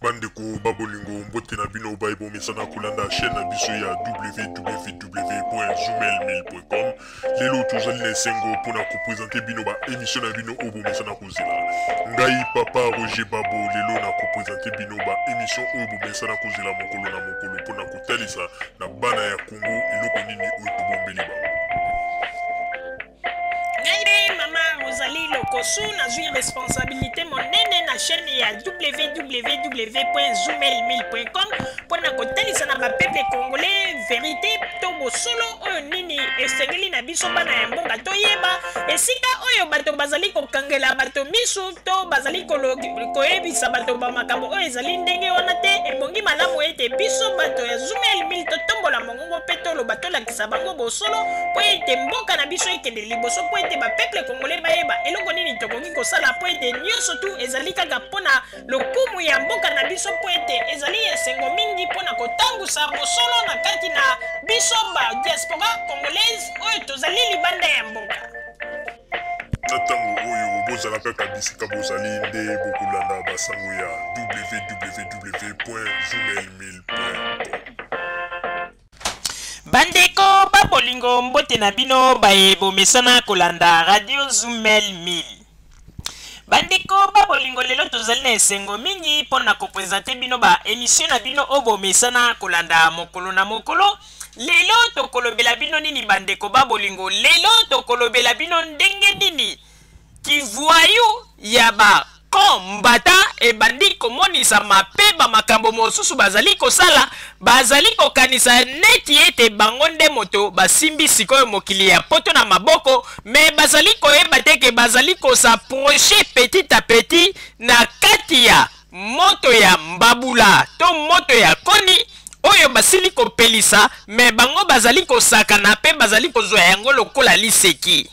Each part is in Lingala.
Bandeko ba bolingo, mbote na bino baye bomesana kolanda chaîne na biso ya www.zoomail1000.com. Lelo tozali na esengo mpona kopresente bino ba émission na bino oyo bomesana kozela. Ngai papa Roger Babo lelo na kopresente bino ba émission oyo bomesana kozela mokolo na mokolo mpona kotalisa na bana ya Congo eloko nini oyo tobombeli bango. Ngai nde mama Rosalie Lokosu, nazwi responsabilité monene na chaîne ya www.zoomail1000.com mpo na kotalisa na bapeuple congolais verité to bosolo oyo nini esengeli na biso bana ya mboka toyeba esika oyo bato bazali kokangela bato misu to bazali koyebisa bato bamakambo oyo ezali ndenge wana te. Ebongi malamu ete biso bato ya Zoomail 1000 totombola mongongo mpe toloba, tolakisa bango bosolo mpo ete mboka na biso ekende liboso, mpo ete bapeuple congolais bayeba eloko nini tokoki kosala, mpo ete nyonso tu ezali kaka mpona lokumu ya mboka na biso, mpo ete ezali esengo mingi mpona kotambusa bosolo na kati na biso ba diaspora congolaise oyo tozali libanda ya mboka. Na ntango oyo bozala kaka bisika bozali nde bokolanda basango ya www.zoomail1000.com. Bandeko ba bolingo, mbote na bino baye bomesana kolanda radio Zoomail 1000. Bandeko ba bolingo, lelo tozali na esengo mingi mpo na kopresente bino ba emission na bino oyo bomesana kolanda mokolo na mokolo. Lelo tokolobela bino nini bandeko ba bolingo? Lelo tokolobela bino ndenge nini kivuayu ya ba kombata ebandi komonisama mpe bamakambo mosusu bazali kosala, bazali kokanisa neti ete bango nde moto basimbi sikoyo mokili ya poto na maboko, me bazali koyeba te ke bazali kosapproche petit à petit na kati ya moto ya mbabula to moto ya koni oyo basili kopelisa, me bango bazali kosakana mpe bazali kozwa yango lokola liseki.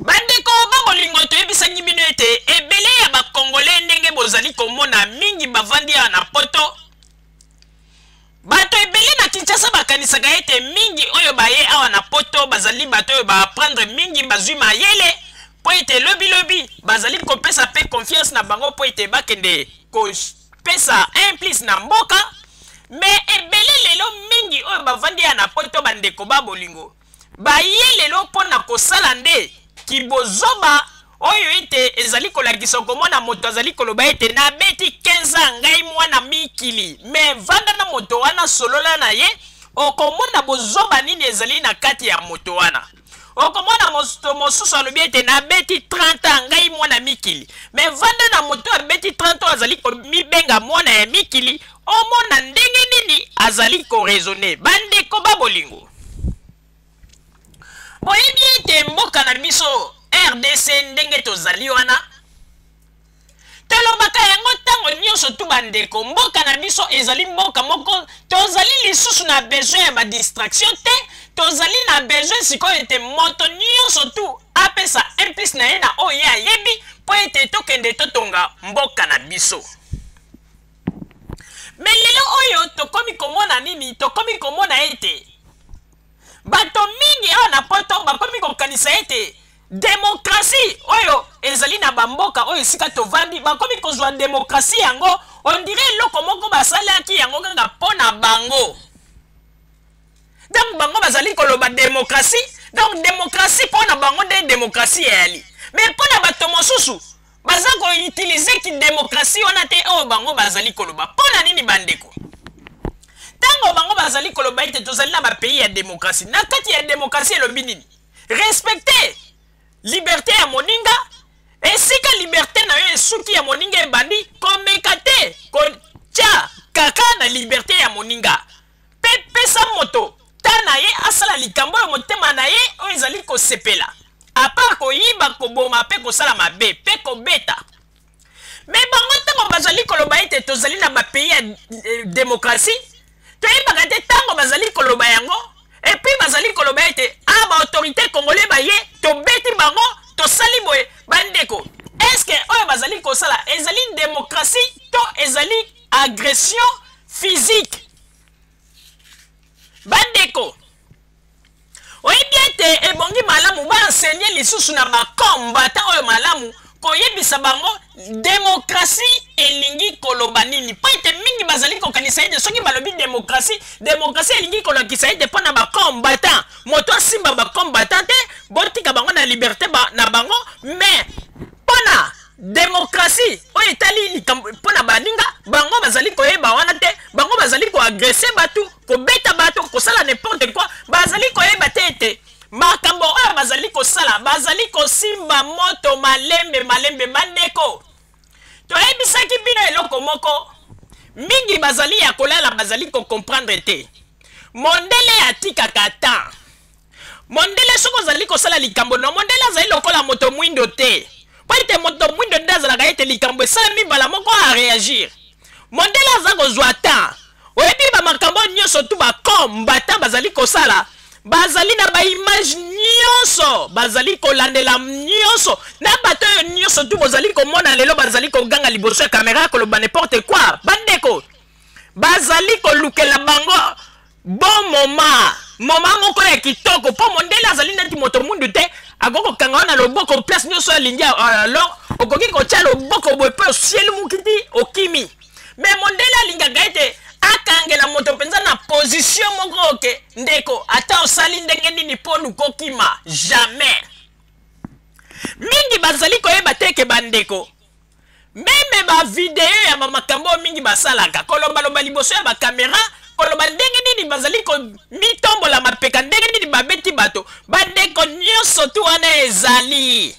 Bandeko ba bolingo, toyebisaki bino ete ebele ya bakongole ndenge bozali komona mingi bavandi awa na poto. Bato ebele na Kinshasa bakanisaka ete mingi oyo baye awa na poto bazali bato oyo baapprendre mingi, bazwi mayele mpo ete lobilobi bazali kopesa mpe confiance na bango mpo ete bakende kopesa un plus na mboka. Me ebele lelo mingi oyo bavandi awa na poto, bandeko ba bolingo, baye lelo mpo na kosala nde kibozoba oyo ete ezali kolakisa. Okomona moto azali koloba ete nabeti 15 ans, ngai mwana mikili, me vanda na moto wana, solola na ye, okomona bozoba nini ezali na kati ya moto wana. Okomona moto mosusu alobi ete nabeti 30 ans, ngai mwana mikili, me vanda na moto abeti 30 ans azali komibenga mwana ya mikili, omona ndenge nini azali koraisonne. Bandeko ba bolingo, boyebi ete mboka na biso RDC ndenge tozali wana, tolobaka yango ntango nyonso tu, bandeko, mboka na biso ezali mboka moko tozali lisusu na besoin ya badistraction te. Tozali na besoin sikoyo ete moto nyonso tu apesa un plus na ye na oyo ye ayebi mpo ete tokende totonga mboka na biso. Me lelo oyo tokomi komona nini? Tokomi komona ete bato mingi awa na poto bakomi kokanisa ete demokrasi oyo ezali na bamboka oyo esika tovandi, bakomi kozwa demokrasi yango ondire eloko moko basalaki yango kaka mpo na bango. Donc bango bazali koloba demokrasi, donc demokrasi mpo na bango nde demokrasi eyali, me mpo na bato mosusu baza koutilize kidemokrasi wana te oyo bango bazali koloba. Mpo na nini bandeko? Ntango bango bazali koloba ete tozali na bapays ya demokrasi, na kati ya demokrasi elobi nini? Respecte liberté ya moninga. Esika liberté na yo esuki, ya moninga ebandi. Komeka te kotya kaka na liberté ya moninga, mpe pesa moto ta na ye asala likambo oyo motema na ye oyo ezali kosepela, apart koyiba, koboma mpe kosala mabe mpe kobeta. Me bango ntango bazali koloba ete tozali na bapays ya demokrasi, toyebaka te ntango bazali koloba yango. Epuis bazali koloba ete a baautorité congolais baye, tobeti bango, tosali boye. Bandeko, estce oyo bazali kosala ezali demokrasi to ezali agression physique? Bandeko, oyebi ete ebongi malamu baensegne lisusu na bakombata oyo malamu koyebisa bango demokrasi. Elingi koloba nini? Mpo ete mingi bazali kokanisa ete soki balobi demokrasi, demokrasi elingi kolakisa ete mpo na bacombattant, moto asimba bacombattant te, botika bango na liberte ba, na bango. Mais mpo na demokrasi oyo etali likambo mpo na baninga, bango bazali koyeba wana te. Bango bazali koagrese bato, kobeta bato, kosala n'importe quoi. Bazali koyeba te ete makambo oyo bazali kosala, bazali kosimba moto malembe malembe. Bandeko, toyebisaki bino eloko moko, mingi bazali ya kolala, bazali kocomprendre te. Mondele atikaka temps. Mondele, soki ozali kosala likambo na mondele, azali lokola moto mwindo te, po ete moto mwindo nde azalaka ete likambo esalemi mbala moko aréagir. Mondele aza kozwa temps. Oyebi, bamakambo nyonso tu bacombattant bazali kosala, bazali na baimage nyonso, bazali kolandela nyonso. Na bato oyo nyonso tu bozali komona lelo bazali koganga liboso ya kamera, koloba n'importe quoi, bandeko, bazali kolukela bango bon moment, moment moko ya kitoko, mpo mondele azali neti moto mundu te. Akoki kokanga wana loboko place nyonso alingi. Alors okoki kotia loboko boye mpe osieli mokiti, okimi. Mais mondele alingaka ete akangela moto mpenza na position moko oke. Ndeko, ata osali ndenge nini mpo lukokima, jamais. Mingi bazali koyeba te ke, bandeko, même bavideo ya bamakambo oyo mingi basalaka, kolobaloba liboso ya bakamera, koloba ndenge nini bazali komitombola mapeka, ndenge nini babeti bato, bandeko, nyonso tu wana ezali,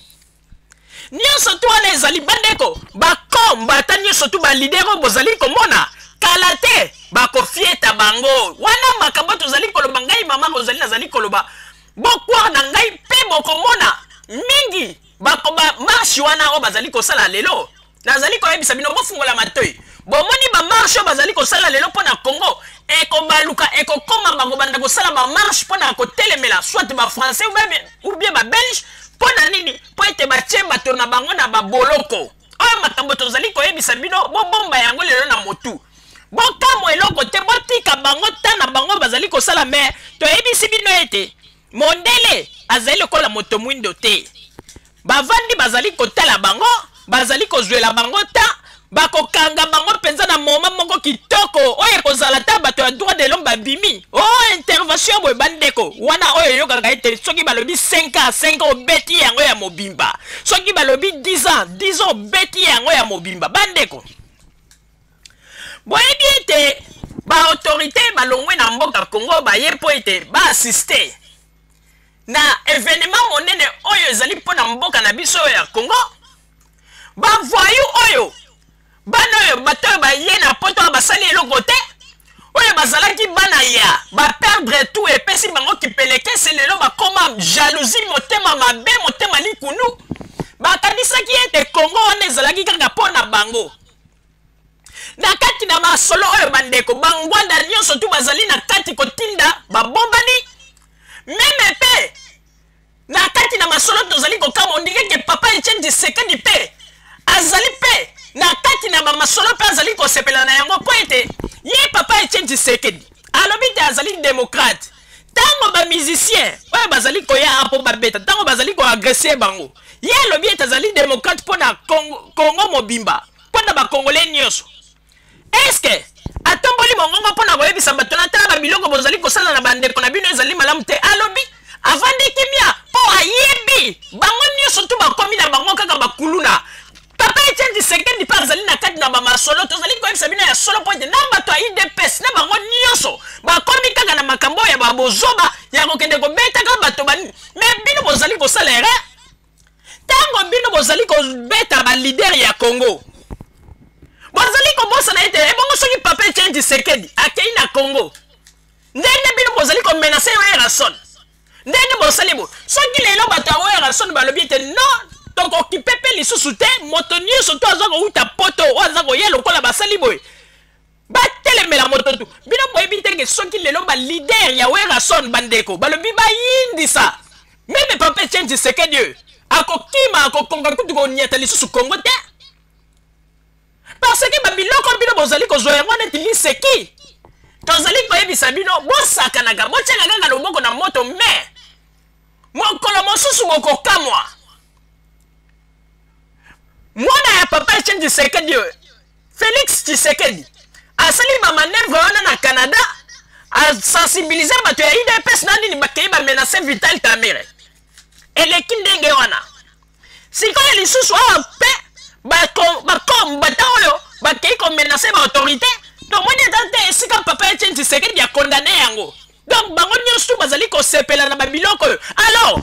nyonso tu wana ezali, bandeko, bacombattant nyonso tu, baleader oyo bozali komona, kala te bakofieta bango. Wana makambo tozali koloba. Ngai mama kozali, nazali koloba, bocroire na ngai mpe bokomona mingi bakoba marche wana oyo bazali kosala lelo. Nazali koyebisa bino, bofungola matoi. Bomoni bamarche oyo bazali kosala lelo mpo na Congo, ekobaluka, ekokoma bakobanda kosala bamarche mpo na kotelemela soit bafrançais ou bien babelge. Mpo na nini? Mpo ete batie bato na bango na baboloko. Oyo makambo tozali koyebisa bino, bobomba yango lelo na motu. Bokamwa eloko te, botika bango ta na bango bazali kosala. Mais toyebisi bino ete mondele azali lokola moto mwindo te. Bavandi, bazali kotala bango, bazali kozwela bango ta, bakokanga bango mpenza na moment moko kitoko oyo ekozala ta bato ya droit de l'homme babimi o oh, intervention boye. Bandeko, wana oyo eyokaka ete soki balobi 5 ans, 5 ans, obeti yango ya mobimba. Soki balobi 10 ans, 10 ans, obeti yango ya mobimba. Bandeko, boyebi ete baautorité balongwe na mboka Congo, baye mpo ete baassiste na événement monene oyo ezali mpo na mboka na biso oyo ya Congo. Bavoyous oyo, bana oyo, bato oyo baye na poto oyo basali eloko te, oyo bazalaki bana ya baperdre tout, epesi bango kipelekese. Lelo bakoma jalousie, motema mabe, motema likunu. Bakanisaki ete Congo wana ezalaki kaka mpo na bango. Na kati na masolo oyo, bandeko, bangwanda nyonso tu bazali na kati kotinda babombani même mpe na kati na masolo. Tozali kokama, on dirait que papa Etienne Tshisekedi mpe azali mpe na kati na bamasolo mpe azali kosepela na yango, mpo ete ye papa Etienne Tshisekedi alobi te azali démocrate. Ntango bamusicien oyo bazali koya mpo babeta, ntango bazali koagresser bango, ye alobi ete azali démocrate mpo na Congo, Congo mobimba, mpo na bacongolais nyonso. Est-ce atomboli mongongo mpo na koyebisa bato na tala babiloko bozali kosala na bandeko na bino ezali malamu te? Alobi, avandi kimia, mpo ayebi bango nyonso tu bakomi na bango kaka bakuluna. Papa Etienne Tshisekedi mpe azali na kati na bamasolo. Tozali koyebisa bino ya solo, mpo ete na bato ya UDPS, na bango nyonso bakomi kaka na makambo ya babozoba ya kokende kobetaka bato banini. Mais bino bozali kosala erreur ntango bino bozali kobeta baleader ya Congo. Bozali kobosana ete ebongo soki papa Etienne Tshisekedi akei na Congo, ndenge bino bozali komenacer Werrason, ndenge bosali bo, soki lelo bato ya Werrason balobi ete non, tokokipe mpe lisusu te, moto nyonso to aza kouta poto oyo aza koya lokola basali boye, batelemela moto tu. Bino boyebi ndenge soki lelo baleader ya Werrason, bandeko, balobi bayindisa, même papa Etienne Tshisekedi oyo akokima, akokonga kutu koniata lisusu Kongo te, parce que babiloko bino bozali kozwa yango neti liseki. Tozali koyebisa bino, bosakanaka, botiaka kaka loboko na moto, mais mokolo mosusu bokokamwa. Mwana ya papa Etienne Tshisekedi oyo Félix Tshisekedi asali bamanœuvre wana na Canada, asensibilize bato ya UDPS na nini, bakei bamenace Vital Kamerhe. Eleki ndenge wana. Sikoyo lisusu awa mpe bakombata oyo bakei komenace baautorité, tomoni ata te esika papa Etienne Tshisekedi akondane yango. Donc bango nyonso bazali kosepela na babiloko oyo. Alors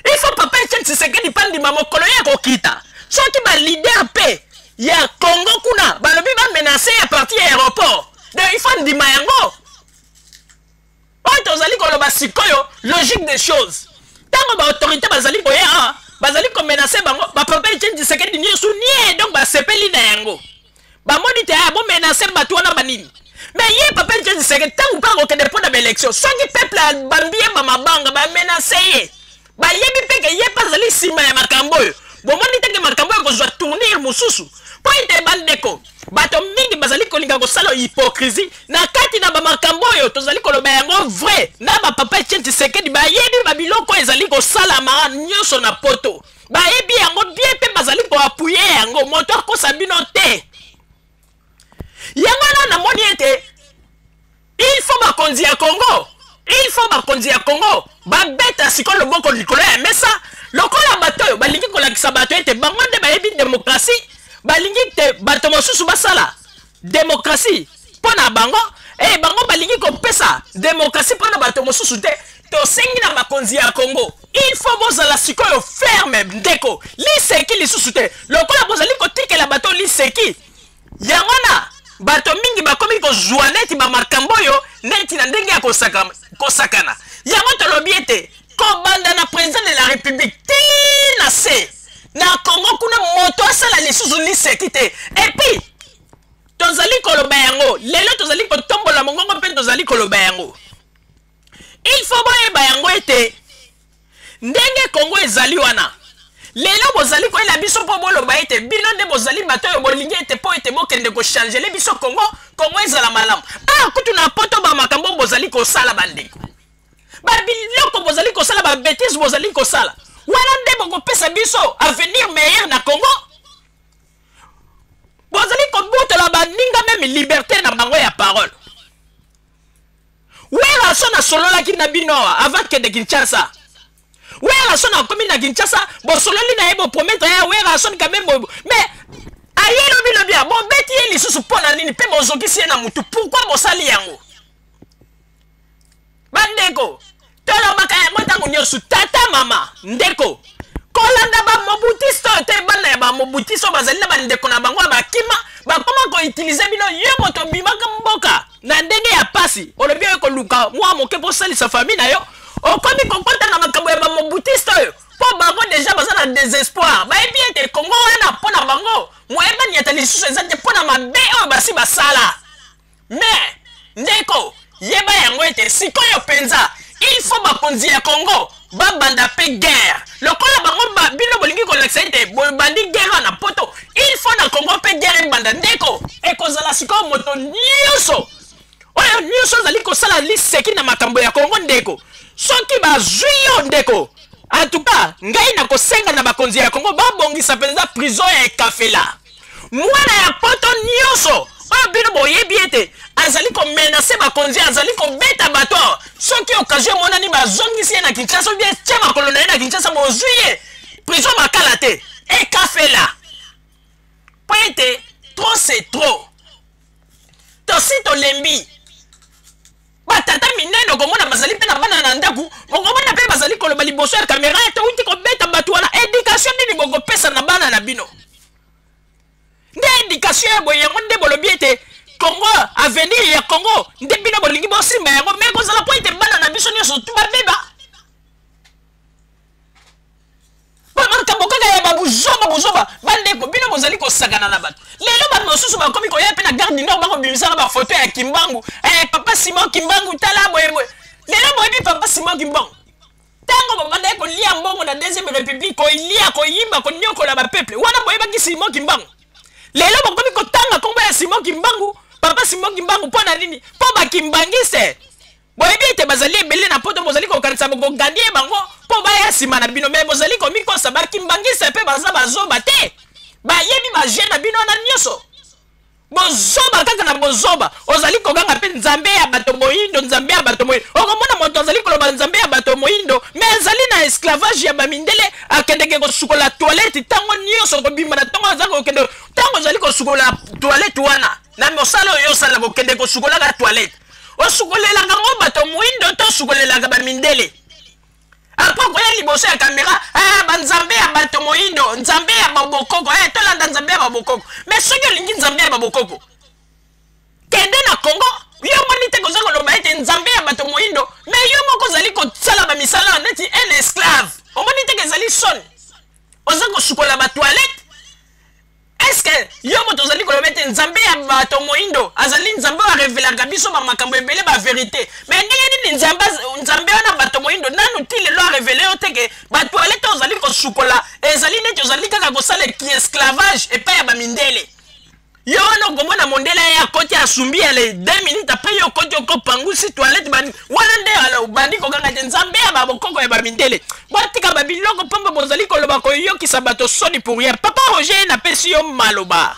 il faut papa Etienne Tshisekedi mpa ndima mokolo ye akokita. Soki baleader mpe ya Congo kuna balobi bamenace ya partir ya aéroport, donc il faut ndima yango. Oyo tozali koloba sikoyo, logique des choses, ntango baautorité bazali koya awa, bazali komenace bango, bapapa Etienne Tshisekedi nyonso nie, donc basepeli na yango, bamoni te aya bomenace bato wana banini. Mais ye papa Etienne Tshisekedi, ntango mpe akokende mpo na baélection, soki peuple abambi ye bamabanga, bamenace ye, bayebi mpe ke ye mpe azali nsima ya makambo oyo. Bomoni teke makambo oyo kozwa tournure mosusu, mpo ete bandeko, bato mingi bazali kolinga kosala hypocrisie na kati na bamakambo oyo tozali koloba yango vrai. Na bapapa Etienne Tshisekedi bayebi babiloko oyo ezali kosalama nyonso na Poto, bayebi yango bien mpe bazali koappuyer yango. Moto akosa bino te. Yango wana namoni ete il faut bakonzi ya Congo, il faut bakonzi ya Congo babeta sikoyo loboko likolo ya mesa, lokola bato oyo balingi kolakisa bato ete bango nde bayebi demokrasie, balingi te bato mosusu basala demokrasie mpo na bango, e bango balingi kopesa demokrasie mpo na bato mosusu te. Tosengi na bakonzi ya Congo, il faut bozala sikoyo ferme. Ndeko, liseki lisusu te. Lokola bozali kotikela bato liseki yango wana, bato mingi bakomi kozwa neti bamakambo oyo neti na ndenge ya kosakana yango. Tolobi ete kobanda na président de la République ti na se na Congo kuna, moto asala lisusu liseki te. Et puis tozali koloba yango lelo, tozali kotombola mongongo mpe tozali koloba yango, il faut boyeba yango ete ndenge Kongo ezali wana lelo, bozali koyela biso mpo boloba ete bino nde bozali bato oyo bolingi ete mpo ete bokende kochanger biso Kongo, Kongo ezala malamu. Ah, kutu na Poto, bamakambo bozali kosala, bandeko, babiloko bozali kosala, babêtises bozali kosala wana, nde bokopesa biso avenir meilleur na Kongo? Bozali kobotola baninga même liberté na bango ya parole. Werrason asololaki na bino awa avant kende Kinshasa. Werrason akomi na Kinshasa, bosololi na ye, bopromettre ya Werrason quand même, mais aye lobi lobi ya bobeti ye lisusu. Mpo na nini? Mpe bozokisi ye na mutu. Pourquoi bosali yango, bandeko? Tolobaka yango ntango nyonso. Tata, mama, ndeko, kolanda bamobutiste oyo te. Bana ya bamobutiste oyo bazali na bandeko na bango ya bakima, bakoma koutiliser bino. Yo moto obimaka mboka na ndenge ya pasi, olobi oyo koluka mwa moke mpo osalisa famille na yo, okomi kokɔta na makambo ya bamobutiste oyo, mpo bango déjà baza na désespoir. Bayebi ete Kongo wana mpo na bango moye baniata lisusu eza te, mpo na mabe oyo basi basala. Mais ndeko, yeba yango ete sikoyo mpenza il faut bakonzi ya Congo babanda mpe guerre. Lokola bango bino bolingi kolakisa ete bobandi guerre na Poto, il faut na Congo mpe guerre ebanda. Ndeko, ekozala sikoyo moto nyonso oyo nyonso azali kosala liseki na makambo ya Kongo, ndeko, soki bazwi yo, ndeko, en tout cas ngai nakosenga na bakonzi ya Kongo babongisa mpenza prison ya Ekafela. Mwana ya Poto nyonso oyo bino boyebi ete azali komenacer bakonzi, azali kobeta bato awa, soki occasion emonani, bazongisi ye na Kinshasa, ou bien tie makolo na ye na Kinshasa, bozwi ye, prison Makala te, Ekafela, mpo ete trop c'est trop. Tosi tolembi. Batata minene, okomona bazali mpe na bana na ndako, okomona mpe bazali koloba liboso ya kamera ete outi kobeta bato wana. Éducation nini bokopesa na bana na bino? Nde éducation ya boye yango nde bolobi ete Congo, avenir ya Congo nde bino bolingi bosimba yango? Mais kozala mpo ete bana na biso nyonso tu babeba, makambo kaka ya babuzoba buzoba. Bandeko, bino bozali kosakana na bato. Lelo bato mosusu bakomi koya mpe na Gare du Nord, bakobimisaka bafoto ya Kimbangu, papa Simon Kimbangu, tala boyeboye. Lelo boyebi papa Simon Kimbangu, ntango babandaki kolia mbongo na Deuxième République, kolia, koyiba, konyokola bapeuple wana, boyebaki Simon Kimbangu? Lelo bakomi kotanga nkombo ya Simon Kimbangu, papa Simon Kimbangu, mpo na nini? Mpo bakimbangiste boyebi ete bazali ebele na Poto. Bozali kokanisa bokogagner bango mpo baya nsima na bino, mais bozali komikosa. Bakimbangiste mpe baza bazoba te, bayebi bajeu na bino wana nyonso. Bozoba kaka na bozoba. Ozali koganga mpe Nzambe ya bato moyindo, Nzambe ya bato moyindo. Okomona moto azali koloba Nzambe ya bato moyindo, mais azali na esclavage ya bamindele. Akendeke kosukola toilette ntango nyonso, kobima na ntongo aza kokende. Ntango ozali kosukola toilette wana, na mosala oyo osala, kokende kosukolaka toilette, osukolelaka yango bato moyindo to osukolelaka bamindele? Après okoya liboso ya kamera, ah, banzambe ya bato moyindo, nzambe ya babokoko, eh, tolanda nzambe ya babokoko. Mais soki olingi nzambe ya babokoko, kende na Congo. Yo moni te koza koloba ete nzambe ya bato moyindo, mais yo moko ozali kosala bamisala neti un esclave. Omoni te ke ezali soni? Oza kosukola batoilette. Est-ce que yo moto ozali koloba ete nzambe ya bato moyindo azali nzambe oyo arevelaka biso bamakambo ebele, baverité, mais ndenge nini nzambe, nzambe wana bato moyindo nanu ti lelo arevele yo te ke batoilette oyo ozali kosukola ezali neti ozali kaka kosala kiesclavage epai ya bamindele? Yo wana okomona mondele aye akoti, asumbi ya le 2 minutes après yo okoti, okopangusi toilette bandi wana nde alo bandi kokanga te nzambe ya babokoko ya bamindele. Botika babiloko pamba bozali koloba koyokisa bato soni pour rien. Papa Roger, napesi yo maloba.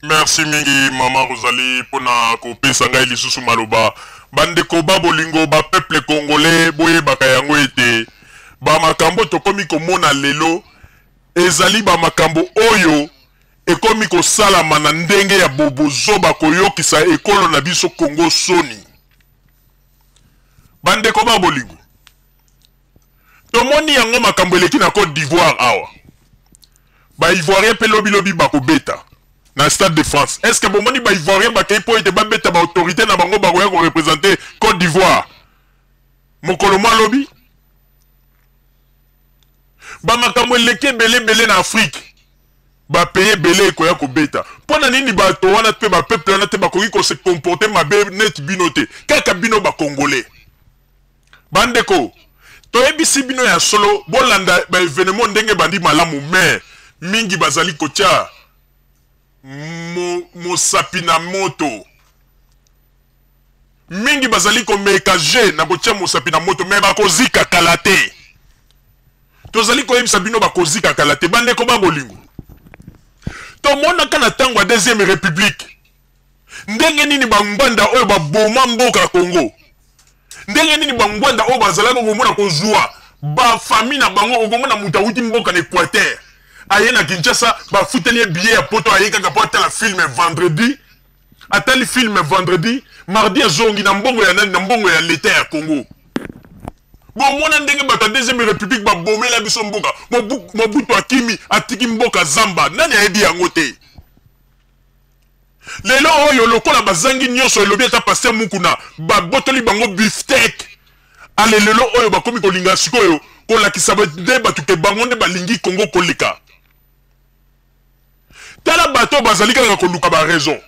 Merci mingi, mama Rosalie, mpona kopesa ngai lisusu maloba. Bandeko ba bolingo, bapeuple congolais, boyebaka yango ete bamakambo tokomi komona lelo ezali bamakambo oyo ekomi kosalama na ndenge ya bobozoba, koyokisa ekolo na biso Kongo soni. Bandeko ba bolingo, tomoni yango makambo eleki na Côte d'Ivoire awa. Baivoirien mpe lobilobi bakobeta na Stade de France. Est ce que bomoni baivoirien bakei mpo ete babeta baautorité na bango bakoya koreprésente Côte d'Ivoire mokolo mwa lobi? Bamakambo eleki ebele ebele na Afrique, bapays ebele ekoya kobeta. Mpo na nini bato wana mpe bapeuple wana te bakoki kose comporter mabe neti bino te, kaka bino bacongolais? Bandeko, toyebisi bino ya solo, bolanda baévénement ndenge bandi malamu, mais mingi bazali kotia mosapi na moto, mingi bazali komeka je na kotia mosapi na moto, mais bakozika kala te. Tozali koyebisa bino, bakozika kala te. Bandeko ba bolingo, tomonaka na ntango ya deuxième république ndenge nini bangwanda oyo baboma mboka Congo, ndenge nini bangwanda oyo bazalaki komona kozwa bafamille na bango. Okomona moto awuti mboka na Équateur, aye na Kinshasa, bafuteli ye billet ya poto, aye kaka mpo atala film vendredi. Atali film vendredi, mardi azongi na mbongo ya nani? Na mbongo ya leta ya Congo. Bomona ndenge bato ya deuxième république babomela biso mboka. Mobutu akimi, atiki mboka zamba. Nani ayebi yango te? Lelo oyo lokola bazangi nyonso, elobi ata pasteur Mukuna, babotoli bango bifteck. Ale, lelo oyo bakomi kolinga sikoyo kolakisa nde bato ke bango nde balingi Kongo koleka. Tala bato bazali kaka koluka baraison.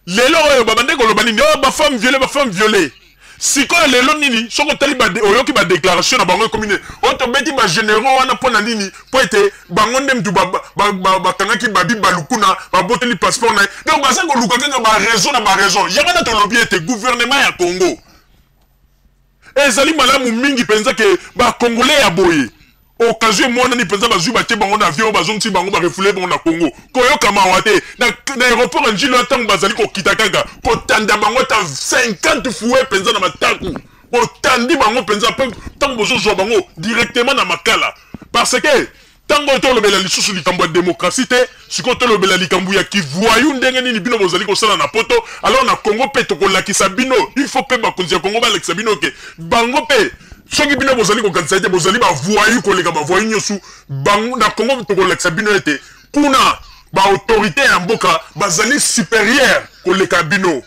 Lelo oyo babande koloba nini? Oyo bafemme violée, bafemme violée. Sikoyo lelo nini? Soki otali, oyoki badéclaration na bango, ekomi nini? Oyo tobeti bagénéraux wana mpo na nini? Mpo ete bango nde mutu bakangaki Babi Balukuna, baboteli passeport na ye. Donc baza koluka kaka baraison na baraison. Yango wana tolobi ete gouvernement ya Congo, ezali malamu mingi mpenza ke bacongolais ya boye, occasion emonani mpenza, bazwi, batie bango na avion, bazongisi bango, barefouler bango na Congo. Koyoka mawa te na aéroport ya Njilo. Ntango bazali kokita, kaka kotanda bango ata 50 fouet mpenza na mataku, botandi bango mpenza mpe ntango bozozwa bango directement na Makala. Parce que ntango oyo tolobela lisusu likambo ya démocratie te, sikoyo tolobela likambo ya kivoyou, ndenge nini bino bozali kosala na poto. Alors na Congo mpe tokolakisa bino. Il faut mpe bakonzi ya Congo balakisa bino ke bango mpe, soki bino bozali kokanisa ete bozali bavoyou koleka bavoyou nyonso, bango na Congo tokolakisa bino ete kuna baautorité ya mboka bazali supérieure koleka bino.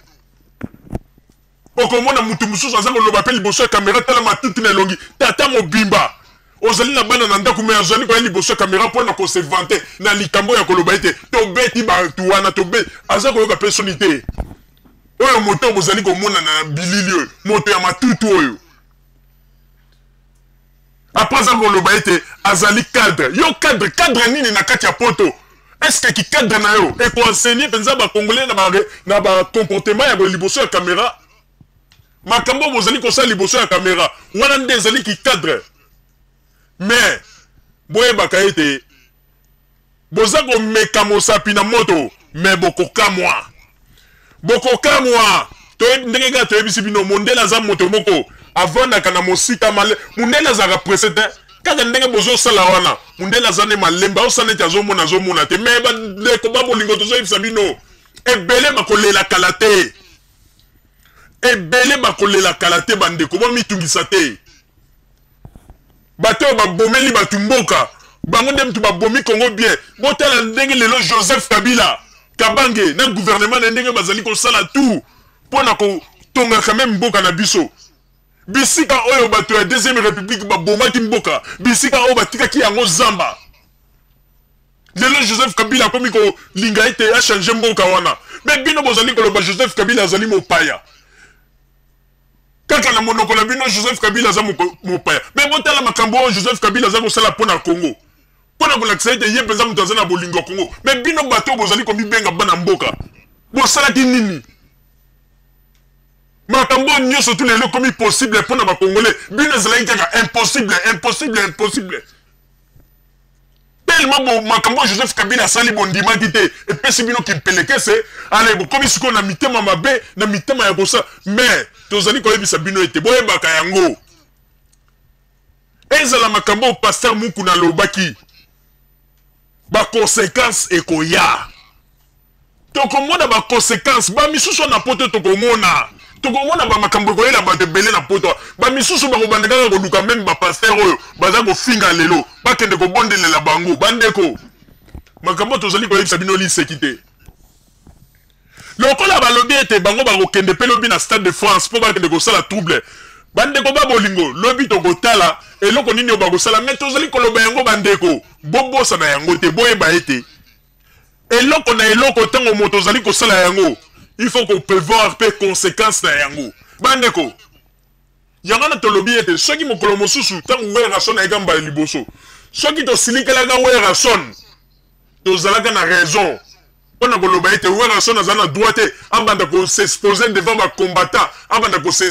Okomona mutu mosusu aza koloba mpe liboso ya kamera. Tala matutu na elongi, tata mobimba, ozali na bana na ndako, mais azali koya liboso ya kamera mpona kose vanter na likambo ya koloba ete tobeti bato wana, tobeti. Aza koyoka mpe soni te. Oyo moto bozali komona na bilili oyo, moto ya matutu oyo, après aza koloba ete azali cadre. Yo cadre, cadre nini na kati ya poto? Est-ce que cadre na yo ekoenseigner mpenza bacongolais na bacomportement ya liboso ya kamera? Makambo bozali kosala liboso ya kamera wana nde ezali kicadre? Mais boyebaka ete Boza komeka mosapi na moto, mais bokokamwa. Bokokamwa. Ndenge kaka toyebisi bino, mondele aza moto moko avandaka na mosika male. Mondele azalaka presse te. Kaka ndenge bozosala wana, mondele aza nde malembe, aosala neti azomona, azomona te. Mais bandeko ba bolingo, tozoyebisa bino, ebele bakolela kala te. Ebele bakolela kala te, bandeko, bomitungisa te. Bato oyo babomeli bato mboka, bango nde mutu babomi Congo bien. Botala ndenge lelo Joseph Kabila Kabange na gouvernement na ndenge bazali kosala tout mpo na kotonga quand même mboka na biso. Bisika oyo bato ya deuxième république babomaki mboka, bisika oyo batikaki yango zamba. Lelo Joseph Kabila akomi kolinga ete achange mboka wana. Me bino bozali koloba Joseph Kabila azali mopaya. Kaka na monoko na bino Joseph Kabila aza mopaya. Me botala makambo oyo Joseph Kabila aza kosala mpo na Congo, mpo na kolakisa ete ye mpenza moto aza na bolingo ya Congo. Me bino bato oyo bozali komibenga bana mboka, bosalaki nini? Makambo oyo nyonso tu lelo ekomi possible mpo na bakongole, bino ezalaki kaka impossible, impossible, impossible. Tellement bo makambo oyo Joseph Kabila asali bondimaki te, epesi bino kimpelekese. Ale bokomi sikoyo na mitema mabe, na mitema ya kosala. Mais tozali koyebisa bino ete boyebaka yango, ezala makambo oyo Pasteur Mukuna alobaki, ba conséquences ekoya. Tokomona ba conséquences, ba misusu na poto tokomona. Tokomona ba makambo ekoyela bato ebele na poto. Ba misusu bakobanda kaka koluka meme ba pasteur oyo baza kofinga lelo, bakende kobondelela bango. Bandeko, makambo tozali koyebisa bino liseki te. Lokola balobi ete bango bakokende mpe lobi na Stade de France mpo bakende kosala trouble. Bandeko ba bolingo, lobi tokotala eloko nini oyo bakosala. Mais tozali koloba yango bandeko, bobosana yango te, boyeba ete eloko na eloko ntango moto ozali kosala yango, il faut ko prévoir mpe conséquence na yango. Bandeko, yango wana tolobi ete soki mokolo mosusu ntango Werrason ayeka mbala liboso, soki tosilikelaka Werrason, tozalaka na raison mpona koloba ete Werrason aza na droit te abanda ko s'exposer devant ba combattant, abanda ko se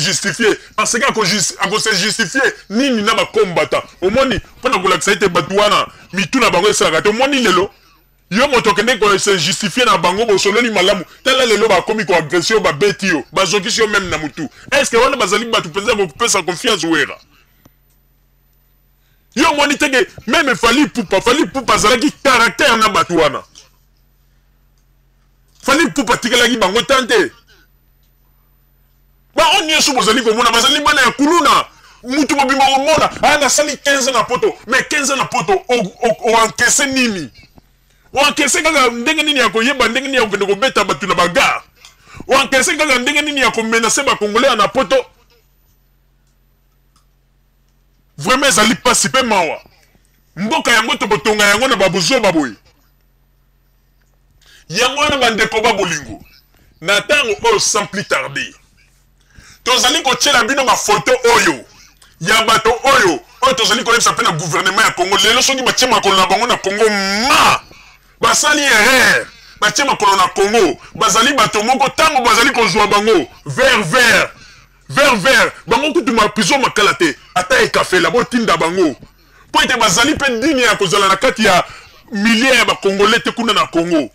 justifier, parce que ako se justifier nini na ba combattant? Omoni, mpona kolakisa ete bato wana mitu na bango esalaka te. Omoni lelo yo moto okende ko se justifier na bango, bosololi malamu, tala lelo bakomi ko agresser yo, babeti yo, bazokisi yo meme na mutu. Est-ce que wana bazali bato mpenza kopesa confiance Wera? Yo omoni te ke meme Fally Ipupa, Fally Ipupa azalaki caractère na bato wana. Fally Ipupa atikelaki bango tan te. Bango nyonso bozali komona bazali bana ya kuluna. Mutu mobimba komona, ah, nasali 15 ans na poto. Mais 15 ans na poto, oencaisse nini? Oencaisse kaka ndenge nini ya koyeba ndenge nini ya kokende kobeta bato na bagare? Oencaisse kaka ndenge nini ya komenace ba Congolais na poto? Vraiment ezali pasi pe mawa. Mboka yango tokotonga yango na babuzoba boye. Yango wana bandeko ba bolingo, na ntango oyo sans plus tarder, tozali kotiela bino bafoto oyo ya bato oyo oyo tozali koyebisa mpe na gouvernement ya Congo lelo, soki batie makolo na bango na Congo, ma basali erreur, batie makolo na Congo, bazali bato moko ntango bazali kozwa bango vert vert vert vert, bango kutu ma prison makala te, ata ekafela botinda bango mpo ete bazali mpe digne ya kozala na kati ya milieu ya bakongolais te kuna na Congo.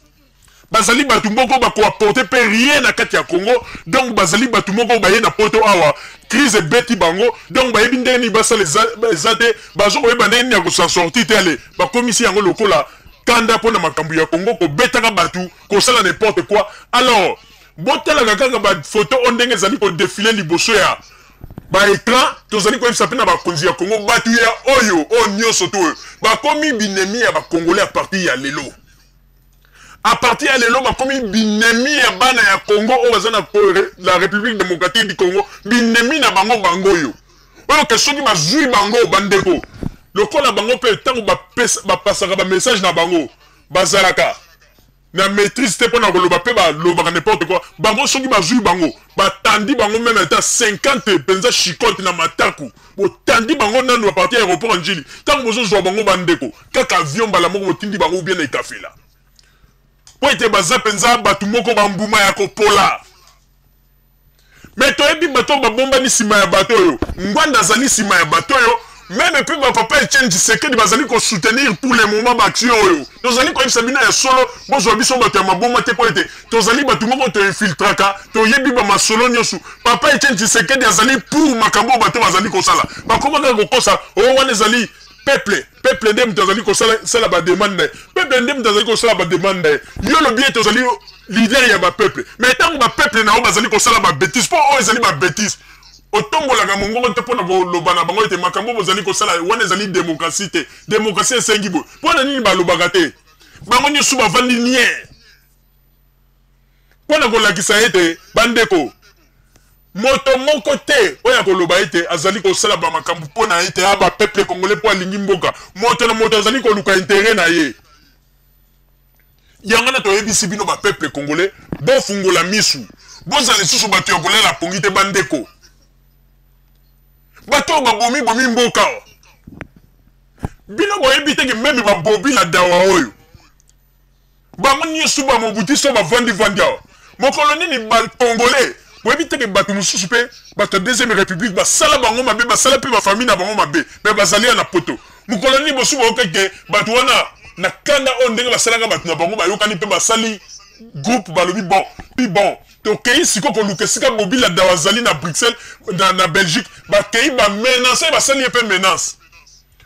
Bazali bato moko bakoaporte mpe rien na kati ya Congo, donc bazali bato moko baye na poto awa, crise ebeti bango, donc bayebi ndenge nini basala eza te, bazo koyeba ndenge nini ya kosan sortir te. Ale bakomisi yango lokola kanda mpo na makambo ya Congo, kobetaka bato, kosala n'importe quoi. Alors botalaka kaka bafoto oyo ndenge ezali kodefile liboso ya ba écran. Tozali koyebisa mpe na bakonzi ya Congo, bato ya oyo oyo nyonso to oyo bakomi binemi ya bakongolais à partir ya lelo. À partir ya lelo bakomi binemi ya bana ya Congo oyo baza na la République démocratique du Congo, binemi na bango bango oyo oyo ke soki bazwi bango bandeko lokola bango mpe ntango bapasaka ba message na bango bazalaka na maîtrise te mpona koloba mpe balobaka n'importe quoi. Bango soki bazwi bango, batandi bango meme ata 50 mpenza chicote na mataku, botandi bango nanu à partir ya aéroport Ndjili. Ntango bozozwa bango bandeko, kaka avion mbala moko botindi bango bien na ekafela, mpo ete baza mpenza bato moko bambuma ya kopola. Me toyebi bato oyo babombani nsima ya bato oyo. Ngwanda azali nsima ya bato oyo. Meme mpe bapapa Etienne Tshisekedi bazali kosoutenir pour le moment baaction oyo. Tozali koyebisa bino ya solo, bozwa biso bato ya maboma te mpo ete tozali bato moko toinfiltraka, toyebi bamasolo nyonso. Papa Etienne Tshisekedi azali pour makambo oyo bato bazali kosala. Bakoma kaka kokosa, oyo wana ezali peuple. Peuple nde moto azali kosala sala ba demande na ye. Peuple nde moto azali kosala ba demande na ye. Yo lobi ete ozali leader ya ba peuple. Mais ntango ba peuple na yo bazali kosala ba bêtises, mpo oyo ezali ba bêtises, otombolaka mongongo te mpo na koloba na bango ete makambo bozali kosala wana ezali demokrasi te. Demokrasi esengi boye. Mpo na nini balobaka te? Bango nyonso bavandi nie mpo na kolakisa ete bandeko, moto moko te oyo akoloba ete azali kosala bamakambo mpo na ete a bapeuple congolais mpo alingi mboka. Moto na moto azali koluka interet na ye. Yango wana toyebisi bino bapeuple congolais, bofungola misu, bozala lisusu bato ya kolala pongi te. Bandeko, bato oyo babomi bomi mboka, bino boyebi teke meme babobi na dawa oyo bango nyonso bamobutiso bavandi-vandi awa mokolo nini. Bacongolais, boyebi teke bato mosusu mpe bato ya deuxième république basala bango mabe, basala mpe bafamille na bango mabe, me bazali ya na poto. Mokolo nini bosu boyokeke bato wana na kanda oyo ndenge basalaka bato na bango, bayokani mpe basali groupe, balobi bon pi bon, tokei sikoyo koluka esika Bobila Dawa azali na Bruxelles, na Belgique. Bakei, bamenace, basali ye mpe menace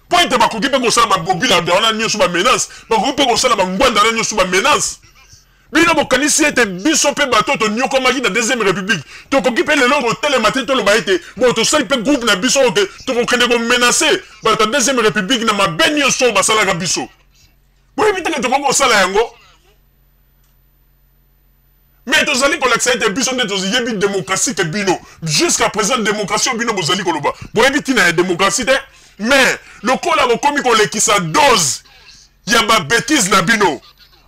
mpo ete bakoki mpe kosala babobila Dawa wana nyonso bamenace, bakoki mpe kosala bangwanda wana nyonso bamenace. Bino bokanisi ete biso mpe bato tonyokwamaki na deuxième république tokoki mpe lelo kotelema te, toloba ete bon, tosali mpe groupe na biso oyo te, tokokende komenace bato ya deuxième république na mabe nyonso oyo basalaka biso? Boyebi teke tokoki kosala yango, mais tozali kolakisa ete biso nde toyebi démocratie ke bino. Jusqu'à présent, démocratie oyo bino bozali koloba, boyebi ntina ya démocratie te. Mais lokola bokomi kolekisa dose ya babêtises na bino,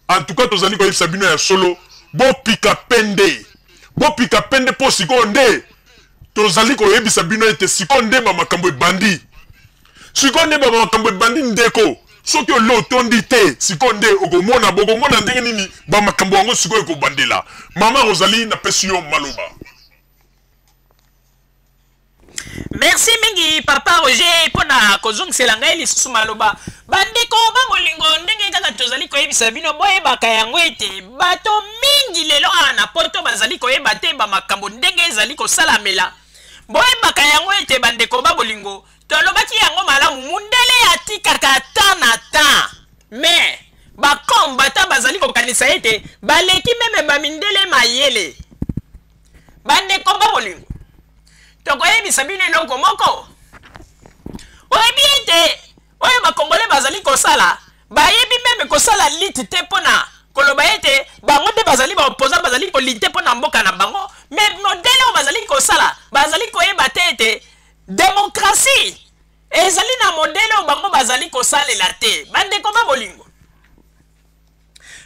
en tout cas tozali koyebisa bino ya solo, bopika pende, bopika pende, mpo sikoyo nde tozali koyebisa bino ete sikoyo nde bamakambo ebandi, sikoyo nde bamakambo ebandi. Ndeko, soki olo otondi te, sikoyo nde okomona, bokomona ndenge nini bamakambo yango sikoyo ekobandela. Mama Rosalie, napesi yo maloba. Merci mingi, papa Roger, mpona kozongisela ngai lisusu maloba. Bandeko babolingo, ndenge kaka tozali koyebisa bino, boyebaka yango ete bato mingi lelo awa na poto bazali koyeba te bamakambo ndenge ezali kosalamela. Boyebaka yango ete, bandeko babolingo, tolobaki yango malamu, mundele atikaka ta na ta, mais bakombata bazali kokanisa ete baleki meme bamindele mayele. Bandeko babolingo, tokoyebisa bino eloko moko. Oyebi ete oyo bakongole bazali kosala, bayebi meme kosala lutte te mpona koloba ete bango nde bazali baopposant, bazali kolutter mpo na mboka na bango. Mais modèle oyo bazali kosala, bazali koyeba te ete démocratie ezali na modèle oyo bango bazali kosalela te. Bandeko ba bolingo,